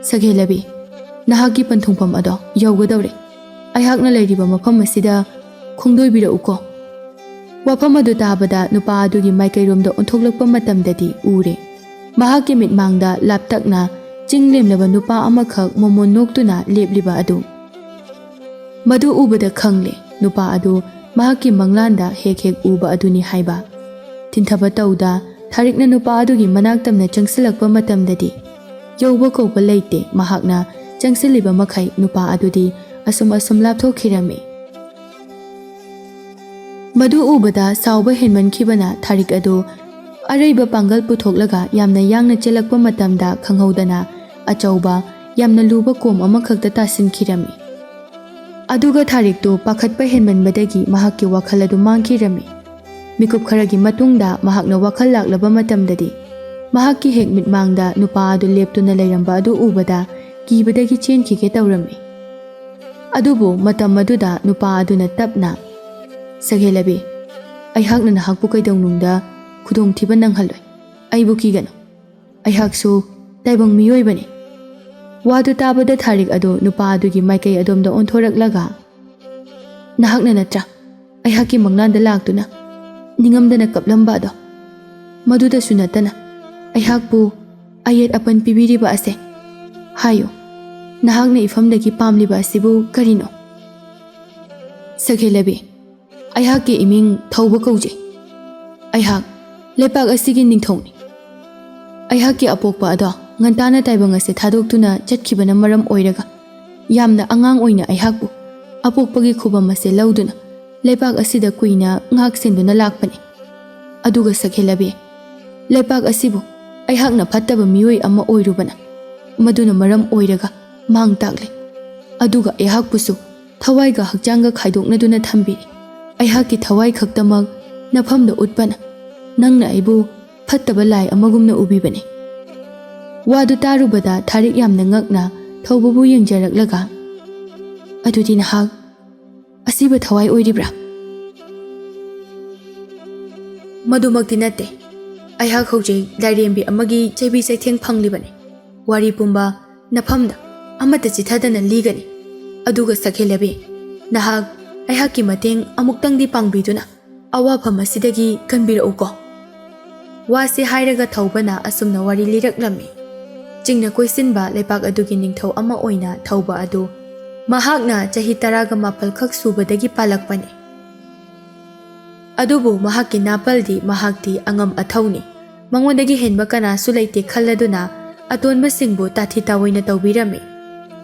"ꯁꯒꯦꯂꯕꯤ, ꯅꯍꯥꯛꯀꯤ ꯄꯟꯊꯨꯡꯐꯝ ꯑꯗꯣ ꯌꯧꯒꯗꯧꯔꯦ꯫ ꯑꯩꯍꯥꯛꯅ ꯂꯩꯔꯤꯕ ꯃꯐꯝ ꯑꯁꯤꯗ ꯈꯣꯡꯗꯣꯏꯕꯤꯔꯛꯎꯀꯣ꯫" ꯋꯥꯐꯝ ꯑꯗꯨ ꯇꯥꯕꯗ ꯅꯨꯄꯥ ꯑꯗꯨꯒꯤ ꯃꯥꯏꯀꯩꯔꯣꯝꯗ ꯑꯣꯟꯊꯣꯛꯂꯛꯄ ꯃꯇꯝꯗꯗꯤ ꯎꯔꯦ, ꯃꯍꯥꯛꯀꯤ ꯃꯤꯠꯃꯥꯡꯗ ꯂꯥꯞꯇꯛꯅ ꯆꯤꯡ ꯂꯦꯝꯂꯕ ꯅꯨꯄꯥ ꯑꯃꯈꯛ ꯃꯣꯃꯣꯟ ꯅꯣꯛꯇꯨꯅ ꯂꯦꯞꯂꯤꯕ ꯑꯗꯨ꯫ ꯃꯗꯨ ꯎꯕꯗ ꯈꯪꯂꯦ, ꯅꯨꯄꯥ ꯑꯗꯨ ꯃꯍꯥꯛꯀꯤ ꯃꯪꯂꯥꯟꯗ ꯍꯦꯛ ꯍꯦꯛ ꯎꯕ ꯑꯗꯨꯅꯤ ꯍꯥꯏꯕ꯫ ꯊꯤꯟꯊꯕ ꯇꯧꯗ ꯊꯥꯔꯤꯛꯅ ꯅꯨꯄꯥ ꯑꯗꯨꯒꯤ ꯃꯅꯥꯛ ꯇꯝꯅ ꯆꯪꯁꯤꯜꯂꯛꯄ ꯃꯇꯝꯗꯗꯤ ꯌꯧꯕ ꯀꯧꯕ ꯂꯩꯇꯦ, ꯃꯍꯥꯛꯅ ꯆꯪꯁꯤꯜꯂꯤꯕ ꯃꯈꯩ ꯅꯨꯄꯥ ꯑꯗꯨꯗꯤ ꯑꯁꯨꯝ ꯑꯁꯨꯝ ꯂꯥꯞꯊꯣꯛꯈꯤꯔꯝꯃꯤ꯫ ꯃꯗꯨ ꯎꯕꯗ ꯁꯥꯎꯕ ꯍꯦꯟꯃꯟꯈꯤꯕꯅ ꯊꯥꯔꯤꯛ ꯑꯗꯨ ꯑꯔꯩꯕ ꯄꯥꯡꯒꯜ ꯄꯨꯊꯣꯛꯂꯒ ꯌꯥꯝꯅ ꯌꯥꯡꯅ ꯆꯦꯜꯂꯛꯄ ꯃꯇꯝꯗ ꯈꯪꯍꯧꯗꯅ ꯑꯆꯧꯕ, ꯌꯥꯝꯅ ꯂꯨꯕ ꯀꯣꯝ ꯑꯃꯈꯛꯇ ꯇꯥꯁꯤꯟꯈꯤꯔꯝꯃꯤ꯫ ꯑꯗꯨꯒ ꯊꯥꯔꯤꯛꯇꯨ ꯄꯥꯈꯠꯄ ꯍꯦꯟꯃꯟꯕꯗꯒꯤ ꯃꯍꯥꯛꯀꯤ ꯋꯥꯈꯜ ꯑꯗꯨ ꯃꯥꯡꯈꯤꯔꯝꯃꯤ꯫ ꯃꯤꯀꯨꯞ ꯈꯔꯒꯤ ꯃꯇꯨꯡꯗ ꯃꯍꯥꯛꯅ ꯋꯥꯈꯜ ꯂꯥꯛꯂꯕ ꯃꯇꯝꯗꯗꯤ ꯃꯍꯥꯛꯀꯤ ꯍꯦꯛ ꯃꯤꯠꯃꯥꯡꯗ ꯅꯨꯄꯥ ꯑꯗꯨ ꯂꯦꯞꯇꯨꯅ ꯂꯩꯔꯝꯕ ꯑꯗꯨ ꯎꯕꯗ ꯀꯤꯕꯗꯒꯤ ꯆꯦꯟꯈꯤꯒꯦ ꯇꯧꯔꯝꯃꯤ꯫ ꯑꯗꯨꯕꯨ ꯃꯇꯝ ꯑꯗꯨꯗ ꯅꯨꯄꯥ ꯑꯗꯨꯅ ꯇꯞꯅ, "ꯁꯛꯍꯦꯜꯂꯕꯤ, ꯑꯩꯍꯥꯛꯅ ꯅꯍꯥꯛꯄꯨ ꯀꯩꯗꯧꯅꯨꯡꯗ ꯈꯨꯗꯣꯡꯊꯤꯕ ꯅꯪꯍꯜꯂꯣꯏ꯫ ꯑꯩꯕꯨ ꯀꯤꯒꯅꯨ꯫ ꯑꯩꯍꯥꯛꯁꯨ ꯇꯥꯏꯕꯪ ꯃꯤꯑꯣꯏꯕꯅꯤ꯫" ꯋꯥꯗꯨ ꯇꯥꯕꯗ ꯊꯥꯔꯤꯛ ꯑꯗꯨ ꯅꯨꯄꯥ ꯑꯗꯨꯒꯤ ꯃꯥꯏꯀꯩ ꯑꯗꯣꯝꯗ ꯑꯣꯟꯊꯣꯔꯛꯂꯒ, "ꯅꯍꯥꯛꯅ ꯅꯠꯇ꯭ꯔꯥ ꯑꯩꯍꯥꯛꯀꯤ ꯃꯪꯂꯥꯟꯗ ꯂꯥꯛꯇꯨꯅ ꯅꯤꯡꯉꯝꯗꯅ ꯀꯞꯂꯝꯕ ꯑꯗꯣ? ꯃꯗꯨꯗꯁꯨ ꯅꯠꯇꯅ ꯑꯩꯍꯥꯛꯄꯨ ꯑꯌꯦꯠ ꯑꯄꯟ ꯄꯤꯕꯤꯔꯤꯕ ꯑꯁꯦ? ꯍꯥꯏꯌꯨ, ꯅꯍꯥꯛꯅ ꯏꯐꯝꯗꯒꯤ ꯄꯥꯝꯂꯤꯕ ꯑꯁꯤꯕꯨ ꯀꯔꯤꯅꯣ?" "ꯁꯛꯍꯦꯜꯂꯕꯤ, ꯑꯩꯍꯥꯛꯀꯤ ꯏꯃꯤꯡ ꯊꯧꯕ ꯀꯧꯖꯩ꯫ ꯑꯩꯍꯥꯛ ꯂꯩꯄꯥꯛ ꯑꯁꯤꯒꯤ ꯅꯤꯡꯊꯧꯅꯤ꯫ ꯑꯩꯍꯥꯛꯀꯤ ꯑꯄꯣꯛꯄ ꯑꯗꯣ ꯉꯟꯇꯥꯅ ꯇꯥꯏꯕꯪ ꯑꯁꯦ ꯊꯥꯗꯣꯛꯇꯨꯅ ꯆꯠꯈꯤꯕꯅ ꯃꯔꯝ ꯑꯣꯏꯔꯒ ꯌꯥꯝꯅ ꯑꯉꯥꯡ ꯑꯣꯏꯅ ꯑꯩꯍꯥꯛꯄꯨ ꯑꯄꯣꯛꯄꯒꯤ ꯈꯨꯕꯝ ꯑꯁꯦ ꯂꯧꯗꯨꯅ ꯂꯩꯄꯥꯛ ꯑꯁꯤꯗ ꯀꯨꯏꯅ ꯉꯥꯛ ꯁꯦꯟꯗꯨꯅ ꯂꯥꯛꯄꯅꯤ꯫ ꯑꯗꯨꯒ ꯁꯛꯍꯦꯜꯂꯕꯤ, ꯂꯩꯄꯥꯛ ꯑꯁꯤꯕꯨ ꯑꯩꯍꯥꯛꯅ ꯐꯠꯇꯕ ꯃꯤꯑꯣꯏ ꯑꯃ ꯑꯣꯏꯔꯨꯕꯅ ꯃꯗꯨꯅ ꯃꯔꯝ ꯑꯣꯏꯔꯒ ꯃꯥꯡ ꯇꯥꯛꯂꯦ꯫ ꯑꯗꯨꯒ ꯑꯩꯍꯥꯛꯄꯨꯁꯨ ꯊꯋꯥꯏꯒ ꯍꯛꯆꯥꯡꯒ ꯈꯥꯏꯗꯣꯛꯅꯗꯨꯅ ꯊꯝꯕꯤꯔꯤ꯫ ꯑꯩꯍꯥꯛꯀꯤ ꯊꯋꯥꯏ ꯈꯛꯇꯃꯛ ꯅꯐꯝꯗ ꯎꯠꯄꯅ ꯅꯪꯅ ꯑꯩꯕꯨ ꯐꯠꯇꯕ ꯂꯥꯏ ꯑꯃꯒꯨꯝꯅ ꯎꯕꯤꯕꯅꯤ꯫" ꯋꯥꯗꯨ ꯇꯥꯔꯨꯕꯗ ꯊꯥꯔꯤꯛ ꯌꯥꯝꯅ ꯉꯛꯅ ꯊꯧꯕꯕꯨ ꯌꯦꯡꯖꯔꯛꯂꯒ, "ꯑꯗꯨꯗꯤ ꯅꯍꯥꯛ ꯑꯁꯤꯕ ꯊꯋꯥꯏ ꯑꯣꯏꯔꯤꯕ꯭ꯔꯥ?" "ꯃꯗꯨꯃꯛꯇꯤ ꯅꯠꯇꯦ꯫ ꯑꯩꯍꯥꯛ ꯍꯧꯖꯤꯛ ꯂꯥꯏꯔꯦꯝꯕꯤ ꯑꯃꯒꯤ ꯆꯩꯕꯤ ꯆꯩꯊꯦꯡ ꯐꯪꯂꯤꯕꯅꯤ꯫ ꯋꯥꯔꯤ ꯄꯨꯝꯕ ꯅꯐꯝꯗ ꯑꯃꯠꯇ ꯆꯤꯊꯗꯅ ꯂꯤꯒꯅꯤ꯫ ꯑꯗꯨꯒ ꯁꯛꯍꯦꯜꯂꯕꯤ, ꯅꯍꯥꯛ ꯑꯩꯍꯥꯛꯀꯤ ꯃꯇꯦꯡ ꯑꯃꯨꯛꯇꯪꯗꯤ ꯄꯥꯡꯕꯤꯗꯨꯅ ꯑꯋꯥꯐꯝ ꯑꯁꯤꯗꯒꯤ ꯀꯟꯕꯤꯔꯛꯎꯀꯣ꯫ ꯋꯥꯁꯤ ꯍꯥꯏꯔꯒ ꯊꯧꯕꯅ ꯑꯁꯨꯝꯅ ꯋꯥꯔꯤ ꯂꯤꯔꯛꯂꯝꯃꯤ꯫ ꯆꯤꯡꯅ ꯀꯣꯏꯁꯤꯟꯕ ꯂꯩꯄꯥꯛ ꯑꯗꯨꯒꯤ ꯅꯤꯡꯊꯧ ꯑꯃ ꯑꯣꯏꯅ ꯊꯧꯕ ꯑꯗꯨ ꯃꯍꯥꯛꯅ ꯆꯍꯤ ꯇꯔꯥꯒ ꯃꯥꯄꯜ ꯈꯛ ꯁꯨꯕꯗꯒꯤ ꯄꯥꯜꯂꯛꯄꯅꯤ꯫ ꯑꯗꯨꯕꯨ ꯃꯍꯥꯛꯀꯤ ꯅꯥꯄꯜꯗꯤ ꯃꯍꯥꯛꯇꯤ ꯑꯉꯝ ꯑꯊꯧꯅꯤ꯫ ꯃꯉꯣꯟꯗꯒꯤ ꯍꯦꯟꯕ ꯀꯅꯥꯁꯨ ꯂꯩꯇꯦ ꯈꯜꯂꯗꯨꯅ ꯑꯇꯣꯟꯕꯁꯤꯡꯕꯨ ꯇꯥꯊꯤ ꯇꯥꯑꯣꯏꯅ ꯇꯧꯕꯤꯔꯝꯃꯤ꯫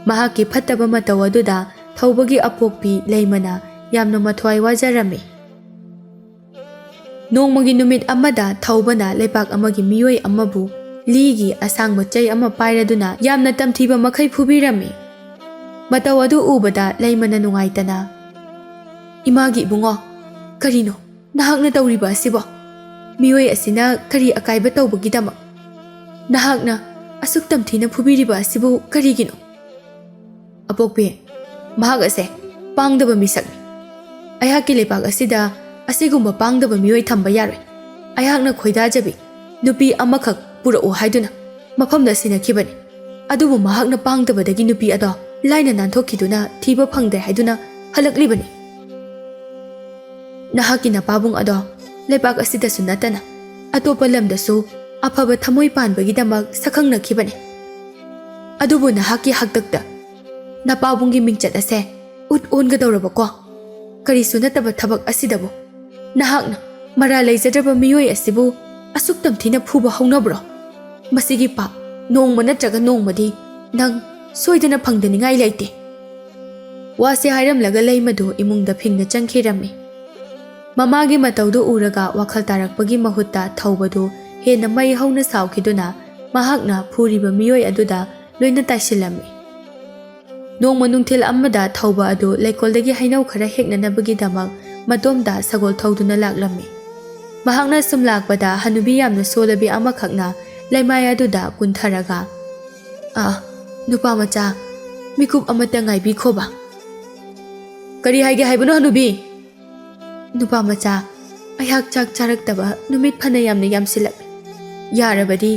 ꯃꯍꯥꯛꯀꯤ ꯐꯠꯇꯕ ꯃꯇꯧ ꯑꯗꯨꯗ ꯊꯧꯕꯒꯤ ꯑꯄꯣꯛꯄꯤ ꯂꯩꯃꯅ ꯌꯥꯝꯅ ꯃꯊ꯭ꯋꯥꯏ ꯋꯥꯖꯔꯝꯃꯤ꯫ ꯅꯣꯡꯃꯒꯤ ꯅꯨꯃꯤꯠ ꯑꯃꯗ ꯊꯧꯕꯅ ꯂꯩꯄꯥꯛ ꯑꯃꯒꯤ ꯃꯤꯑꯣꯏ ꯑꯃꯕꯨ ꯂꯤꯒꯤ ꯑꯁꯥꯡꯕ ꯆꯩ ꯑꯃ ꯄꯥꯏꯔꯗꯨꯅ ꯌꯥꯝꯅ ꯇꯝꯊꯤꯕ ꯃꯈꯩ ꯐꯨꯕꯤꯔꯝꯃꯤ꯫ ꯃꯇꯧ ꯑꯗꯨ ꯎꯕꯗ ꯂꯩꯃꯅ ꯅꯨꯡꯉꯥꯏꯇꯅ, "ꯏꯃꯥꯒꯤ ꯏꯕꯨꯡꯉꯣ, ꯀꯔꯤꯅꯣ ꯅꯍꯥꯛꯅ ꯇꯧꯔꯤꯕ ꯑꯁꯤꯕꯣ? ꯃꯤꯑꯣꯏ ꯑꯁꯤꯅ ꯀꯔꯤ ꯑꯀꯥꯏꯕ ꯇꯧꯕꯒꯤꯗꯃꯛ ꯅꯍꯥꯛꯅ ꯑꯁꯨꯛ ꯇꯝꯊꯤꯅ ꯐꯨꯕꯤꯔꯤꯕ ꯑꯁꯤꯕꯨ ꯀꯔꯤꯒꯤꯅꯣ?" "ꯑꯄꯣꯛꯄꯤ, ꯃꯍꯥꯛ ꯑꯁꯦ ꯄꯥꯡꯗꯕ ꯃꯤꯁꯛꯅꯤ꯫ ꯑꯩꯍꯥꯛꯀꯤ ꯂꯩꯄꯥꯛ ꯑꯁꯤꯗ ꯑꯁꯤꯒꯨꯝꯕ ꯄꯥꯡꯗꯕ ꯃꯤꯑꯣꯏ ꯊꯝꯕ ꯌꯥꯔꯣꯏ꯫ ꯑꯩꯍꯥꯛꯅ ꯈꯣꯏꯗꯥꯖꯕꯤ ꯅꯨꯄꯤ ꯑꯃꯈꯛ ꯄꯨꯔꯛꯎ ꯍꯥꯏꯗꯨꯅ ꯃꯐꯝꯗ ꯁꯤꯟꯅꯈꯤꯕꯅꯤ꯫ ꯑꯗꯨꯕꯨ ꯃꯍꯥꯛꯅ ꯄꯥꯡꯗꯕꯗꯒꯤ ꯅꯨꯄꯤ ꯑꯗꯣ ꯂꯥꯏꯅ ꯅꯥꯟꯊꯣꯛꯈꯤꯗꯨꯅ ꯊꯤꯕ ꯐꯪꯗ꯭ꯔꯦ ꯍꯥꯏꯗꯨꯅ ꯍꯜꯂꯛꯂꯤꯕꯅꯤ꯫ ꯅꯍꯥꯛꯀꯤ ꯅꯄꯥꯕꯨꯡ ꯑꯗꯣ ꯂꯩꯄꯥꯛ ꯑꯁꯤꯗꯁꯨ ꯅꯠꯇꯅ ꯑꯇꯣꯞꯄ ꯂꯝꯗꯁꯨ ꯑꯐꯕ ꯊꯃꯣꯏ ꯄꯥꯟꯕꯒꯤꯗꯃꯛ ꯁꯛꯈꯪꯅꯈꯤꯕꯅꯤ꯫ ꯑꯗꯨꯕꯨ ꯅꯍꯥꯛꯀꯤ ꯍꯥꯛꯇꯛꯇ ꯅꯄꯥꯕꯨꯡꯒꯤ ꯃꯤꯡꯆꯠ ꯑꯁꯦ ꯎꯠ ꯑꯣꯟꯒꯗꯧꯔꯕꯀꯣ? ꯀꯔꯤꯁꯨ ꯅꯠꯇꯕ ꯊꯕꯛ ꯑꯁꯤꯗꯕꯨ ꯅꯍꯥꯛꯅ ꯃꯔꯥꯜ ꯂꯩꯖꯗ꯭ꯔꯕ ꯃꯤꯑꯣꯏ ꯑꯁꯤꯕꯨ ꯑꯁꯨꯛ ꯇꯝꯊꯤꯅ ꯐꯨꯕ ꯍꯧꯅꯕ꯭ꯔꯣ? ꯃꯁꯤꯒꯤ ꯄꯥꯞ ꯅꯣꯡꯃ ꯅꯠꯇ꯭ꯔꯒ ꯅꯣꯡꯃꯗꯤ ꯅꯪ ꯁꯣꯏꯗꯅ ꯐꯪꯗꯅꯤꯡꯉꯥꯏ ꯂꯩꯇꯦ꯫" ꯋꯥꯁꯤ ꯍꯥꯏꯔꯝꯂꯒ ꯂꯩꯃꯗꯨ ꯏꯃꯨꯡꯗ ꯐꯤꯡꯅ ꯆꯪꯈꯤꯔꯝꯃꯤ꯫ ꯃꯃꯥꯒꯤ ꯃꯇꯧꯗꯨ ꯎꯔꯒ ꯋꯥꯈꯜ ꯇꯥꯔꯛꯄꯒꯤ ꯃꯍꯨꯠꯇ ꯊꯧꯕꯗꯨ ꯍꯦꯟꯅ ꯃꯩ ꯍꯧꯅ ꯁꯥꯎꯈꯤꯗꯨꯅ ꯃꯍꯥꯛꯅ ꯐꯨꯔꯤꯕ ꯃꯤꯑꯣꯏ ꯑꯗꯨꯗ ꯂꯣꯏꯅ ꯇꯥꯏꯁꯤꯜꯂꯝꯃꯤ꯫ ꯅꯣꯡꯃ ꯅꯨꯡꯊꯤꯜ ꯑꯃꯗ ꯊꯧꯕ ꯑꯗꯨ ꯂꯩꯀꯣꯜꯗꯒꯤ ꯍꯩꯅꯧ ꯈꯔ ꯍꯦꯛꯅꯅꯕꯒꯤꯗꯃꯛ ꯃꯇꯣꯝꯇ ꯁꯒꯣꯜ ꯊꯧꯗꯨꯅ ꯂꯥꯛꯂꯝꯃꯤ꯫ ꯃꯍꯥꯛꯅ ꯁꯨꯝ ꯂꯥꯛꯄꯗ ꯍꯅꯨꯕꯤ ꯌꯥꯝꯅ ꯁꯣꯜꯂꯕꯤ ꯑꯃꯈꯛꯅ ꯂꯩꯃꯥꯏ ꯑꯗꯨꯗ ꯀꯨꯟꯊꯔꯒ, "ꯑꯥ, ꯅꯨꯄꯥ ꯃꯆꯥ, ꯃꯤꯀꯨꯞ ꯑꯃꯇ ꯉꯥꯏꯕꯤꯈꯣꯕ꯫" "ꯀꯔꯤ ꯍꯥꯏꯒꯦ ꯍꯥꯏꯕꯅꯣ ꯍꯅꯨꯕꯤ?" "ꯅꯨꯄꯥ ꯃꯆꯥ, ꯑꯩꯍꯥꯛ ꯆꯥꯛ ꯆꯥꯔꯛꯇꯕ ꯅꯨꯃꯤꯠ ꯐꯅ ꯌꯥꯝꯅ ꯌꯥꯝꯁꯤꯜꯂꯛꯂꯦ꯫ ꯌꯥꯔꯕꯗꯤ